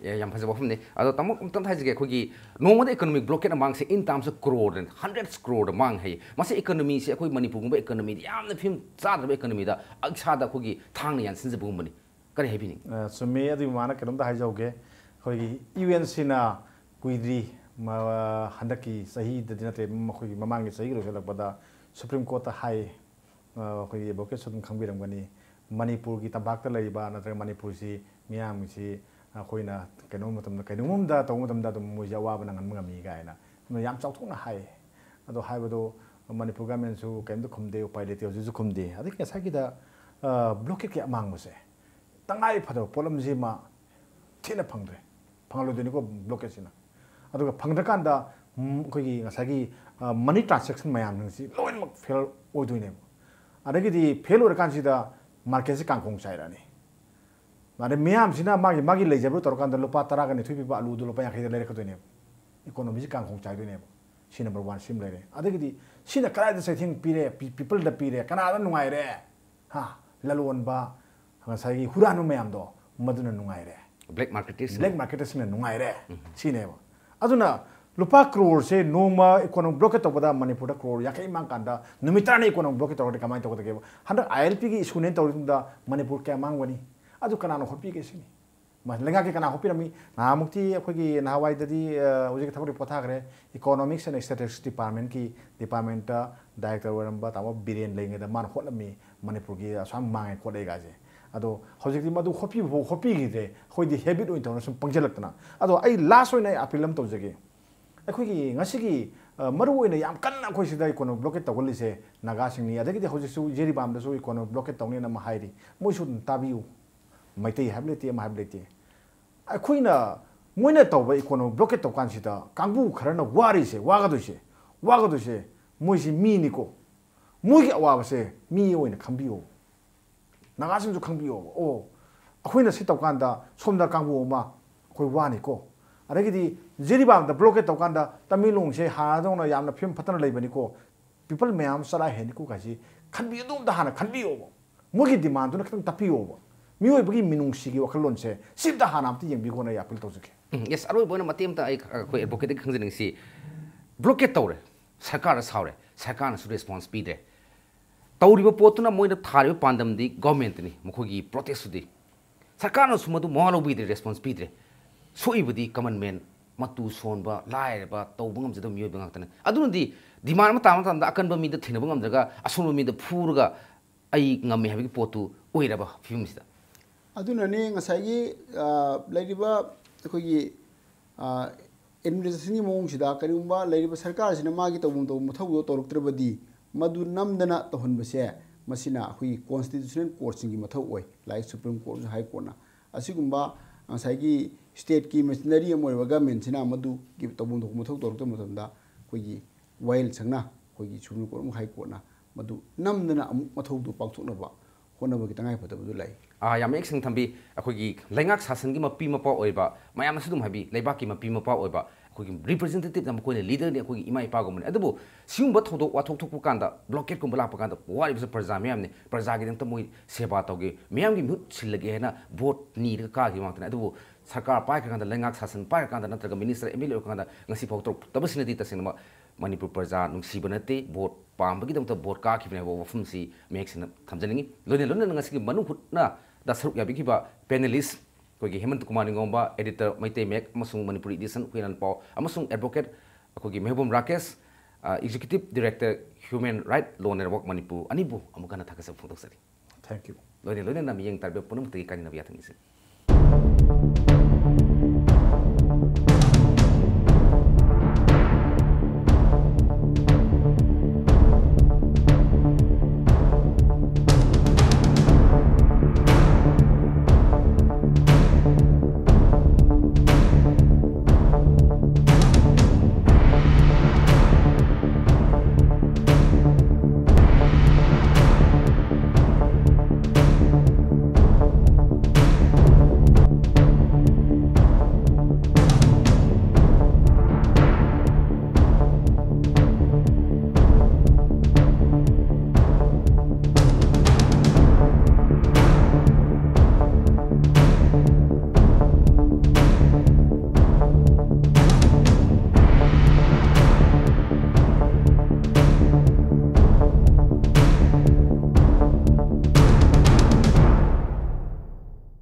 ꯑꯦ, ꯌꯥꯝ ꯐꯖꯕ ꯋꯥꯐꯝꯅꯤ꯫ ꯑꯗꯣ ꯇꯥꯃꯣ, ꯑꯝꯇꯪ ꯍꯥꯏꯖꯒꯦ, ꯑꯩꯈꯣꯏꯒꯤ ꯅꯣꯡꯃꯗ economic blockade ꯃꯥꯡꯁꯦ in terms of crore, hundreds crore ꯃꯥꯡ ꯍꯥꯏ꯫ ꯃꯁꯤ economyꯁꯦ ꯑꯩꯈꯣꯏ ꯃꯅꯤꯄꯨꯔꯒꯨꯝꯕ economyꯗ ꯌꯥꯝꯅ ꯐꯤꯕꯝ ꯆꯥꯗ꯭ꯔꯕ economyꯗ ꯏꯁꯥꯗ ꯑꯩꯈꯣꯏꯒꯤ ꯊꯥꯡꯅ ꯌꯥꯟꯁꯤꯟꯖꯕꯒꯨꯝꯕꯅꯤ꯫ ꯀꯔꯤ ꯍꯥꯏꯕꯤꯅꯤꯡꯉꯤ? ꯑ, ꯆꯨꯝꯃꯤ꯫ ꯑꯗꯨꯒꯤ ꯃꯃꯥꯡꯗ ꯀꯩꯅꯣꯝꯇ ꯍꯥꯏꯖꯍꯧꯒꯦ꯫ ꯑꯩꯈꯣꯏꯒꯤ UNCꯅ ꯀꯨꯏꯗ꯭ꯔꯤ, ꯃ-, ꯍꯟꯗꯛꯀꯤ ꯆꯍꯤꯗꯗꯤ ꯅꯠꯇ꯭ꯔꯦ, ꯃꯈꯣꯏꯒꯤ ꯃꯃꯥꯡꯒꯤ ꯆꯍꯤ ꯂꯣꯏꯁꯤꯜꯂꯛꯄꯗ Supreme Courtꯇ ꯍꯥꯏ, ꯑ, ꯑꯩꯈꯣꯏꯒꯤ advocateꯁꯨ ꯑꯗꯨꯝ ꯈꯪꯕꯤꯔꯝꯒꯅꯤ, ꯃꯅꯤꯄꯨꯔꯒꯤ ꯇꯝꯄꯥꯛꯇ ꯂꯩꯔꯤꯕ ꯅꯠꯇ꯭ꯔꯒ ꯃꯅꯤꯄꯨꯔꯁꯤ ꯃꯤꯌꯥꯝꯁꯤ ꯑꯩꯈꯣꯏꯅ ꯀꯩꯅꯣ ꯃꯇꯝꯗ, ꯀꯩꯅꯣꯝꯗ ꯇꯧꯕ ꯃꯇꯝꯗ ꯑꯗꯨꯝ ꯃꯣꯏꯁꯦ ꯑꯋꯥꯕ ꯅꯪꯍꯟꯕ ꯉꯝꯃꯤ ꯀꯥꯏꯅ ꯌꯥꯝ ꯆꯥꯎꯊꯣꯛꯅ ꯍꯥꯏ꯫ ꯑꯗꯣ ꯍꯥꯏꯕꯗꯣ ꯃꯅꯤꯄꯨꯔ governmentꯁꯨ ꯀꯩꯝꯇ ꯈꯨꯝꯗꯦ, ꯎꯄꯥꯏ ꯂꯩꯇꯦ, ꯍꯧꯖꯤꯛꯁꯨ ꯈꯨꯝꯗꯦ꯫ ꯑꯗꯒꯤ ꯉꯁꯥꯏꯒꯤꯗ, ꯑ, blockade ꯀꯌꯥ ꯃꯥꯡꯕꯁꯦ ꯇꯉꯥꯏ ꯐꯗꯕ ꯄꯣꯠꯂꯝꯁꯤꯃ ꯊꯤꯅ ꯐꯪꯗ꯭ꯔꯦ, ꯐꯪꯍꯜꯂꯣꯏꯗꯣꯏꯅꯤꯀꯣ blockade ꯁꯤꯅ꯫ ꯑꯗꯨꯒ ꯐꯪꯗ꯭ꯔꯀꯥꯟꯗ, ꯎꯝ, ꯑꯩꯈꯣꯏꯒꯤ ꯉꯁꯥꯏꯒꯤ, ꯑ, money transaction ꯃꯌꯥꯝꯁꯤꯡꯁꯤ ꯂꯣꯏꯅꯃꯛ fail ꯑꯣꯏꯗꯣꯏꯅꯦꯕ꯫ ꯑꯗꯒꯤꯗꯤ fail ꯑꯣꯏꯔꯀꯥꯟꯁꯤꯗ marketꯁꯤ ꯀꯥꯡꯈꯣꯡ ꯆꯥꯏꯔꯛꯑꯅꯤ꯫ ꯑꯗꯩ ꯃꯤꯌꯥꯝꯁꯤꯅ ꯃꯥꯒꯤ, ꯃꯥꯒꯤ ꯂꯩꯖꯕꯗꯨ ꯇꯧꯔꯀꯥꯟꯗ ꯂꯨꯄꯥ ꯇꯔꯥꯒ ꯅꯤꯊꯣꯏ ꯄꯤꯕ ꯑꯂꯨꯗꯨ ꯂꯨꯄꯥ ꯌꯥꯡꯈꯩꯗ ꯂꯩꯔꯛꯀꯗꯣꯏꯅꯦꯕ꯫ Economyꯁꯤ ꯀꯥꯡꯈꯣꯡ ꯆꯥꯏꯗꯣꯏꯅꯦꯕ꯫ ꯁꯤ number one ꯁꯤꯃ ꯂꯩꯔꯦ꯫ ꯑꯗꯒꯤꯗꯤ ꯁꯤꯅ ꯀꯗꯥꯏꯗ ꯆꯩꯊꯦꯡ ꯄꯤꯔꯦ, ꯄꯤ-, peopleꯗ ꯄꯤꯔꯦ, ꯀꯅꯥꯗ ꯅꯨꯡꯉꯥꯏꯔꯦ? ꯍꯥ, ꯂꯂꯣꯟꯕ, ꯉꯁꯥꯏꯒꯤ ꯍꯨꯔꯥꯟꯕ ꯃꯌꯥꯝꯗꯣ, ꯃꯗꯨꯅ ꯅꯨꯡꯉꯥꯏꯔꯦ꯫ ꯕ꯭ꯂꯦꯛ ꯃꯥꯔꯀꯦꯇꯔꯁ ꯕ꯭ꯂꯦꯛ ꯃꯥꯔꯀꯦꯇꯔꯁꯤꯡꯅ ꯅꯨꯡꯉꯥꯏꯔꯦ꯫ ꯁꯤꯅꯦꯕ꯫ ꯑꯗꯨꯅ ꯂꯨꯄꯥ ꯀ꯭ꯔꯣꯔꯁꯦ ꯅꯣꯡꯃ ꯏꯀꯣꯅꯣꯃꯤꯛ ꯕ꯭ꯂꯣꯀꯦꯠ ꯇꯧꯕꯗ ꯃꯅꯤꯄꯨꯔꯗ ꯀ꯭ꯔꯣꯔ ꯌꯥꯡꯈꯩ ꯃꯥꯡ ꯀꯥꯟꯗ, ꯅꯨꯃꯤꯠ ꯇꯔꯥꯅꯤ ꯏꯀꯣꯅꯣꯃꯤꯛ ꯕ꯭ꯂꯣꯀꯦꯠ ꯇꯧꯔꯗꯤ ꯀꯃꯥꯏꯅ ꯇꯧꯒꯗꯒꯦꯕ? ꯍꯟꯗꯛ ꯑꯥꯏ ꯑꯦꯜ ꯄꯤꯒꯤ ꯏꯁꯨꯅꯦꯅ ꯇꯧꯔꯤꯗꯨꯗ ꯃꯅꯤꯄꯨꯔ ꯀꯌꯥ ꯃꯥꯡꯒꯅꯤ? ꯑꯗꯨ ꯀꯅꯥꯅ ꯍꯣꯠꯄꯤꯒꯦ ꯁꯤꯅꯤ꯫ ꯃ-, ꯂꯩꯉꯥꯛꯀꯤ ꯀꯅꯥ ꯍꯣꯠꯄꯤꯔꯝꯃꯤ? ꯅꯍꯥꯟꯃꯨꯛꯇꯤ ꯑꯩꯈꯣꯏꯒꯤ ꯅꯍꯥꯟꯋꯥꯏꯗꯗꯤ, ꯑ, ꯍꯧꯖꯤꯛꯀꯤ ꯊꯕꯛꯇꯤ ꯄꯣꯊꯥꯈ꯭ꯔꯦ, Economics and Statistics Departmentꯀꯤ ꯗꯤꯄꯥꯔꯠꯃꯦꯟꯇ ꯗꯥꯏꯔꯦꯛꯇꯔ ꯑꯣꯏꯔꯝꯕ ꯇꯥꯃꯣ ꯕꯤꯔꯦꯟ ꯂꯩꯔꯤꯉꯩꯗ ꯃꯥꯅ ꯍꯣꯠꯂꯝꯃꯤ ꯃꯅꯤꯄꯨꯔꯒꯤ ꯑꯁꯨꯛ ꯌꯥꯝ ꯃꯥꯡꯉꯦ ꯈꯣꯠꯂꯦ ꯀꯥꯏꯁꯦ꯫ ꯑꯗꯣ ꯍꯧꯖꯤꯛꯇꯤ ꯃꯗꯨ ꯍꯣꯠꯄꯤꯕ ꯐꯥꯎ ꯍꯣꯠꯄꯤꯈꯤꯗ꯭ꯔꯦ, ꯑꯩꯈꯣꯏꯗꯤ ꯍꯦꯕꯤꯠ ꯑꯣꯏꯅ ꯇꯧꯅ ꯁꯨꯝ ꯄꯪꯁꯤꯜꯂꯛꯇꯅ꯫ ꯑꯗꯣ ꯑꯩ ꯂꯥꯁ ꯑꯣꯏꯅ ꯑꯩ ꯑꯄꯤꯜ ꯑꯃ ꯇꯧꯖꯒꯦ꯫ ꯑꯩꯈꯣꯏꯒꯤ ꯉꯁꯤꯒꯤ, ꯑ, ꯃꯔꯨ ꯑꯣꯏꯅ ꯌꯥꯝ ꯀꯟꯅ ꯑꯩꯈꯣꯏ ꯁꯤꯗ ꯏꯀꯣꯅꯣꯃꯤꯛ ꯕ꯭ꯂꯣꯀꯦꯠ ꯇꯧꯒꯜꯂꯤꯁꯦ ꯅꯥꯒꯥꯁꯤꯡꯅꯤ꯫ ꯑꯗꯒꯤꯗꯤ ꯍꯧꯖꯤꯛꯁꯨ ꯖꯤꯔꯤꯕꯥꯝꯗꯁꯨ ꯏꯀꯣꯅꯣꯃꯤꯛ ꯕ꯭ꯂꯣꯀꯦꯠ ꯇꯧꯅꯦꯅ ꯑꯃ ꯍꯥꯏꯔꯤ꯫ ꯃꯣꯏꯁꯨ ꯑꯗꯨꯝ ꯇꯥꯕꯤꯌꯨ꯫ ꯃꯩꯇꯩ ꯍꯥꯏꯕ ꯂꯩꯇꯦ, ꯑꯃ ꯍꯥꯏꯕ ꯂꯩꯇꯦ꯫ ꯑꯩꯈꯣꯏꯅ, ꯃꯣꯏꯅ ꯇꯧꯕ ꯏꯀꯣꯅꯣꯃꯤꯛ ꯕ꯭ꯂꯣꯀꯦꯠ ꯇꯧ ꯀꯥꯟꯁꯤꯗ ꯀꯥꯡꯕꯨ ꯈꯔꯅ ꯋꯥꯔꯤꯁꯦ, ꯋꯥꯒꯗꯣꯏꯁꯦ, ꯋꯥꯒꯗꯣꯏꯁꯦ, ꯃꯣꯏꯁꯤ ꯃꯤꯅꯤꯀꯣ꯫ ꯃꯣꯏꯒꯤ ꯑꯋꯥꯕꯁꯦ ꯃꯤ ꯑꯣꯏꯅ ꯈꯟꯕꯤꯌꯣ꯫ ꯅꯥꯒꯥꯁꯤꯡꯁꯨ ꯈꯪꯕꯤꯌꯣꯕ꯫ ꯑꯣ, ꯑꯩꯈꯣꯏꯅ ꯁꯤ ꯇꯧꯀꯥꯟꯗ ꯁꯣꯝꯗ ꯀꯥꯡꯕꯨ ꯑꯃ ꯑꯩꯈꯣꯏ ꯋꯥꯅꯤꯀꯣ꯫ ꯑꯗꯒꯤꯗꯤ ꯖꯤꯔꯤꯕꯥꯝꯗ ꯕ꯭ꯂꯣꯀꯦꯠ ꯇꯧꯀꯥꯟꯗ ꯇꯃꯦꯡꯂꯣꯡꯁꯦ ꯍꯥꯟꯅꯗꯧꯅ ꯌꯥꯝꯅ ꯐꯤꯕꯝ ꯐꯠꯇꯅ ꯂꯩꯕꯅꯤꯀꯣ, ꯄꯤꯄꯜ ꯃꯌꯥꯝ ꯆꯔꯥ ꯍꯦꯟꯅꯤꯀꯣ ꯀꯥꯏꯁꯤ ꯈꯟꯕꯤ-, ꯑꯗꯨ ꯑꯝꯇ ꯍꯥꯟꯅ ꯈꯟꯕꯤꯌꯣꯕ꯫ ꯃꯣꯏꯒꯤ ꯗꯤꯃꯥꯟꯗꯨꯅ ꯈꯤꯇꯪ ꯇꯞꯄꯤꯌꯣꯕ꯫ ꯃꯤꯑꯣꯏꯕꯒꯤ ꯃꯤꯅꯨꯡꯁꯤꯒꯤ ꯋꯥꯈꯜꯂꯣꯟꯁꯦ ꯁꯤꯝꯇ ꯍꯥꯟꯅ ꯑꯝꯇ ꯌꯦꯡꯕꯤꯈꯣꯅ ꯑꯩ ꯑꯄꯤꯜ ꯇꯧꯖꯒꯦ꯫ ꯎꯝ, ꯌꯦꯁ, ꯑꯔꯣꯏꯕ ꯑꯣꯏꯅ ꯃꯇꯦꯛ ꯑꯝꯇ ꯑꯩ, ꯑꯩꯈꯣꯏ ꯑꯦꯗꯚꯣꯀꯦꯠꯇꯒꯤ ꯈꯪꯖꯅꯤꯡꯁꯤ, ꯕ꯭ꯂꯣꯀꯦꯠ ꯇꯧꯔꯦ, ꯁꯔꯀꯥꯔꯗ ꯁꯥꯎꯔꯦ, ꯁꯔꯀꯥꯔꯅꯁꯨ ꯔꯦꯁꯄꯣꯟꯁ ꯄꯤꯗ꯭ꯔꯦ꯫ ꯇꯧꯔꯤꯕ ꯄꯣꯠꯇꯨꯅ ꯃꯣꯏꯅ ꯊꯥꯔꯤꯕ ꯄꯥꯟꯗꯝꯗꯤ ꯒꯣꯔꯃꯦꯟꯠꯅꯤ, ꯃꯈꯣꯏꯒꯤ ꯄ꯭ꯔꯣꯇꯦꯁꯇꯨꯗꯤ꯫ ꯁꯔꯀꯥꯔꯅꯁꯨ ꯃꯗꯨ ꯃꯋꯥ ꯂꯧꯕꯤꯗ꯭ꯔꯦ, ꯔꯦꯁꯄꯣꯟꯁ ꯄꯤꯗ꯭ꯔꯦ꯫ ꯁꯣꯛꯏꯕꯗꯤ ꯀꯃꯟ ꯃꯦꯟ, ꯃꯇꯨ ꯁꯣꯟꯕ, ꯂꯥꯏꯔꯕ, ꯇꯧꯕ ꯉꯝꯖꯗꯕ ꯃꯤꯑꯣꯏꯕ ꯉꯥꯛꯇꯅꯤ꯫ ꯑꯗꯨꯅꯗꯤ ꯗꯤꯃꯥꯟ ꯑꯃ ꯇꯥꯕ ꯃꯇꯝꯗ ꯑꯀꯟꯕ ꯃꯤꯗ ꯊꯦꯡꯅꯕ ꯉꯝꯗ꯭ꯔꯒ ꯑꯁꯣꯟꯕ ꯃꯤꯗ ꯐꯨꯔꯒ ꯑꯩ ꯉꯝꯃꯦ ꯍꯥꯏꯕꯒꯤ ꯄꯣꯠꯇꯨ ꯑꯣꯏꯔꯕ ꯐꯤꯕꯝꯁꯤꯗ꯫ ꯑꯗꯨꯅꯅꯤ ꯉꯁꯥꯏꯒꯤ, ꯑ, ꯂꯩꯔꯤꯕ ꯑꯩꯈꯣꯏꯒꯤ, ꯑ, ꯑꯦꯗꯃꯤꯅꯤꯁꯇ꯭ꯔꯦꯁꯟꯒꯤ ꯃꯑꯣꯡꯁꯤꯗ ꯀꯔꯤꯒꯨꯝꯕ ꯂꯩꯔꯤꯕ ꯁꯔꯀꯥꯔꯁꯤꯅ ꯃꯥꯒꯤ ꯇꯧꯐꯝ ꯇꯧꯕ ꯃꯊꯧꯗꯣ ꯇꯧꯔꯛꯇ꯭ꯔꯕꯗꯤ, ꯃꯗꯨ ꯅꯝꯗꯅ ꯇꯧꯍꯟꯕꯁꯦ, ꯃꯁꯤꯅ ꯑꯩꯈꯣꯏꯒꯤ ꯀꯣꯟꯁꯇꯤꯇ꯭ꯌꯨꯁꯅꯦꯜ ꯀꯣꯔꯠꯁꯤꯡꯒꯤ ꯃꯊꯧ ꯑꯣꯏ, ꯂꯥꯏꯛ ꯁꯨꯄ꯭ꯔꯤꯝ ꯀꯣꯔꯠꯁꯨ, ꯍꯥꯏ ꯀꯣꯔꯠꯅ꯫ ꯑꯁꯤꯒꯨꯝꯕ ꯉꯁꯥꯏꯒꯤ ꯁ꯭ꯇꯦꯠꯀꯤ ꯃꯦꯆꯤꯅꯔꯤ ꯑꯃ ꯑꯣꯏꯔꯤꯕ ꯒꯃꯦꯟꯁꯤꯅ ꯃꯗꯨꯒꯤ ꯇꯧꯐꯝ ꯊꯣꯛꯄ ꯃꯊꯧ ꯇꯧꯔꯛꯇꯕ ꯃꯇꯝꯗ ꯑꯩꯈꯣꯏꯒꯤ ꯋꯥꯌꯦꯜ ꯁꯪꯅ, ꯑꯩꯈꯣꯏꯒꯤ ꯁꯨꯄ꯭ꯔꯤꯝ ꯀꯣꯔꯠ ꯑꯃ, ꯍꯥꯏ ꯀꯣꯔꯠꯅ ꯃꯗꯨ ꯅꯝꯗꯅ ꯑꯃꯨꯛ ꯃꯊꯧꯗꯨ ꯄꯥꯡꯊꯣꯛꯅꯕ ꯍꯣꯠꯅꯕꯒꯤ ꯇꯉꯥꯏꯐꯗꯕꯗꯨ ꯂꯩ꯫ ꯑꯥ, ꯌꯥꯝ ꯃꯌꯦꯛ ꯁꯦꯡꯅ ꯊꯝꯕꯤ꯫ ꯑꯩꯈꯣꯏꯒꯤ ꯂꯩꯉꯥꯛ ꯁꯥꯁꯟꯒꯤ ꯃꯄꯤ ꯃꯄꯥ ꯑꯣꯏꯕ, ꯃꯌꯥꯝꯅꯁꯨ ꯑꯗꯨꯝ ꯍꯥꯏꯕꯤ, ꯂꯩꯕꯥꯛꯀꯤ ꯃꯄꯤ ꯃꯄꯥ ꯑꯣꯏꯕ ꯑꯩꯈꯣꯏꯒꯤ ꯔꯤꯄ꯭ꯔꯖꯦꯟꯇꯦꯇꯤꯞꯅ ꯃꯈꯣꯏꯅ ꯂꯤꯗꯔꯅꯤ, ꯑꯩꯈꯣꯏꯒꯤ ꯏꯃꯥ ꯏꯄꯥꯒꯨꯝꯕꯅꯤ꯫ ꯑꯗꯨꯕꯨ ꯁꯤꯒꯨꯝꯕ ꯊꯧꯗꯣꯛ ꯋꯥꯊꯣꯛ ꯊꯣꯛꯄ ꯀꯥꯟꯗ, ꯕ꯭ꯂꯣꯀꯦꯠꯀꯨꯝꯕ ꯂꯥꯛꯄ ꯀꯥꯟꯗ ꯋꯥꯔꯤꯕꯁꯤ ꯄ꯭ꯔꯖꯥ ꯃꯌꯥꯝꯅꯤ꯫ ꯄ꯭ꯔꯖꯥꯒꯤꯗꯃꯛꯇ ꯃꯣꯏ ꯁꯦꯕꯥ ꯇꯧꯒꯦ, ꯃꯤꯌꯥꯝꯒꯤ ꯃꯤꯍꯨꯠ ꯁꯤꯜꯂꯒꯦ ꯍꯥꯏꯅ ꯚꯣꯠ ꯅꯤꯔꯒ ꯀꯥꯈꯤꯕ ꯉꯥꯛꯇꯅꯤ꯫ ꯑꯗꯨꯕꯨ ꯁꯔꯀꯥꯔ ꯄꯥꯏꯈ꯭ꯔꯀꯥꯟꯗ, ꯂꯩꯉꯥꯛ ꯁꯥꯁꯟ ꯄꯥꯏꯔꯀꯥꯟꯗ ꯅꯠꯇ꯭ꯔꯒ ꯃꯤꯅꯤꯁꯇꯔ, ꯑꯦꯝ ꯑꯦꯜ ꯑꯦ ꯑꯣꯏꯔꯀꯥꯟꯗ ꯉꯁꯤ ꯐꯥꯎ ꯇꯧꯔꯛꯇꯕꯁꯤꯅꯗꯤ ꯇꯁꯦꯡꯅꯃꯛ ꯃꯅꯤꯄꯨꯔ ꯄ꯭ꯔꯖꯥ ꯅꯨꯡꯁꯤꯕ ꯅꯠꯇꯦ꯫ ꯚꯣꯠ ꯄꯥꯝꯕꯒꯤꯗꯃꯛꯇ ꯚꯣꯠ ꯀꯥꯈꯤꯕꯅꯤ ꯍꯥꯏꯕ ꯋꯥꯐꯝꯁꯤ ꯃꯌꯦꯛ ꯁꯦꯡꯅ ꯊꯝꯖꯅꯤꯡꯉꯤ꯫ ꯂꯣꯏꯅ ꯂꯣꯏꯅꯅ ꯉꯁꯤꯒꯤ ꯃꯅꯨꯡ ꯍꯨꯠꯅꯗ ꯁꯔꯨꯛ ꯌꯥꯕꯤꯈꯤꯕ ꯄꯦꯅꯦꯂꯤꯁ, ꯑꯩꯈꯣꯏꯒꯤ ꯍꯦꯃꯟꯇ ꯀꯨꯃꯥꯔ ꯅꯤꯡꯉꯣꯝꯕ, ꯑꯦꯗꯤꯇꯔ ꯃꯩꯇꯩ ꯃꯌꯦꯛ ꯑꯃꯁꯨꯡ ꯃꯅꯤꯄꯨꯔꯤ ꯏꯗꯤꯁꯟ ꯍꯨꯏꯂꯥꯟꯄꯥꯎ, ꯑꯃꯁꯨꯡ ꯑꯦꯗꯚꯣꯀꯦꯠ ꯑꯩꯈꯣꯏꯒꯤ ꯃꯩꯍꯧꯕꯝ ꯔꯥꯀꯦꯁ, ꯑ, ꯑꯦꯛꯖꯤꯀ꯭ꯌꯨꯇꯤꯚ ꯗꯤꯔꯦꯛꯇꯔ ꯍ꯭ꯌꯨꯃꯦꯟ ꯔꯥꯏꯠ ꯂꯣ ꯅꯦꯠꯋꯥꯔꯛ ꯃꯅꯤꯄꯨꯔ, ꯑꯅꯤꯕꯨ ꯑꯃꯨꯛ ꯍꯟꯅ ꯊꯥꯒꯠꯆꯕ ꯐꯣꯡꯗꯣꯛꯆꯔꯤ꯫ Thank you. ꯂꯣꯏꯅ ꯂꯣꯏꯅꯅ ꯃꯤꯠꯌꯦꯡ ꯇꯥꯕꯤꯕ ꯄꯨꯝꯅꯃꯛꯇꯒꯤ ꯀꯥꯏꯅꯅꯕ ꯌꯥꯊꯪ ꯅꯤꯖꯔꯤ꯫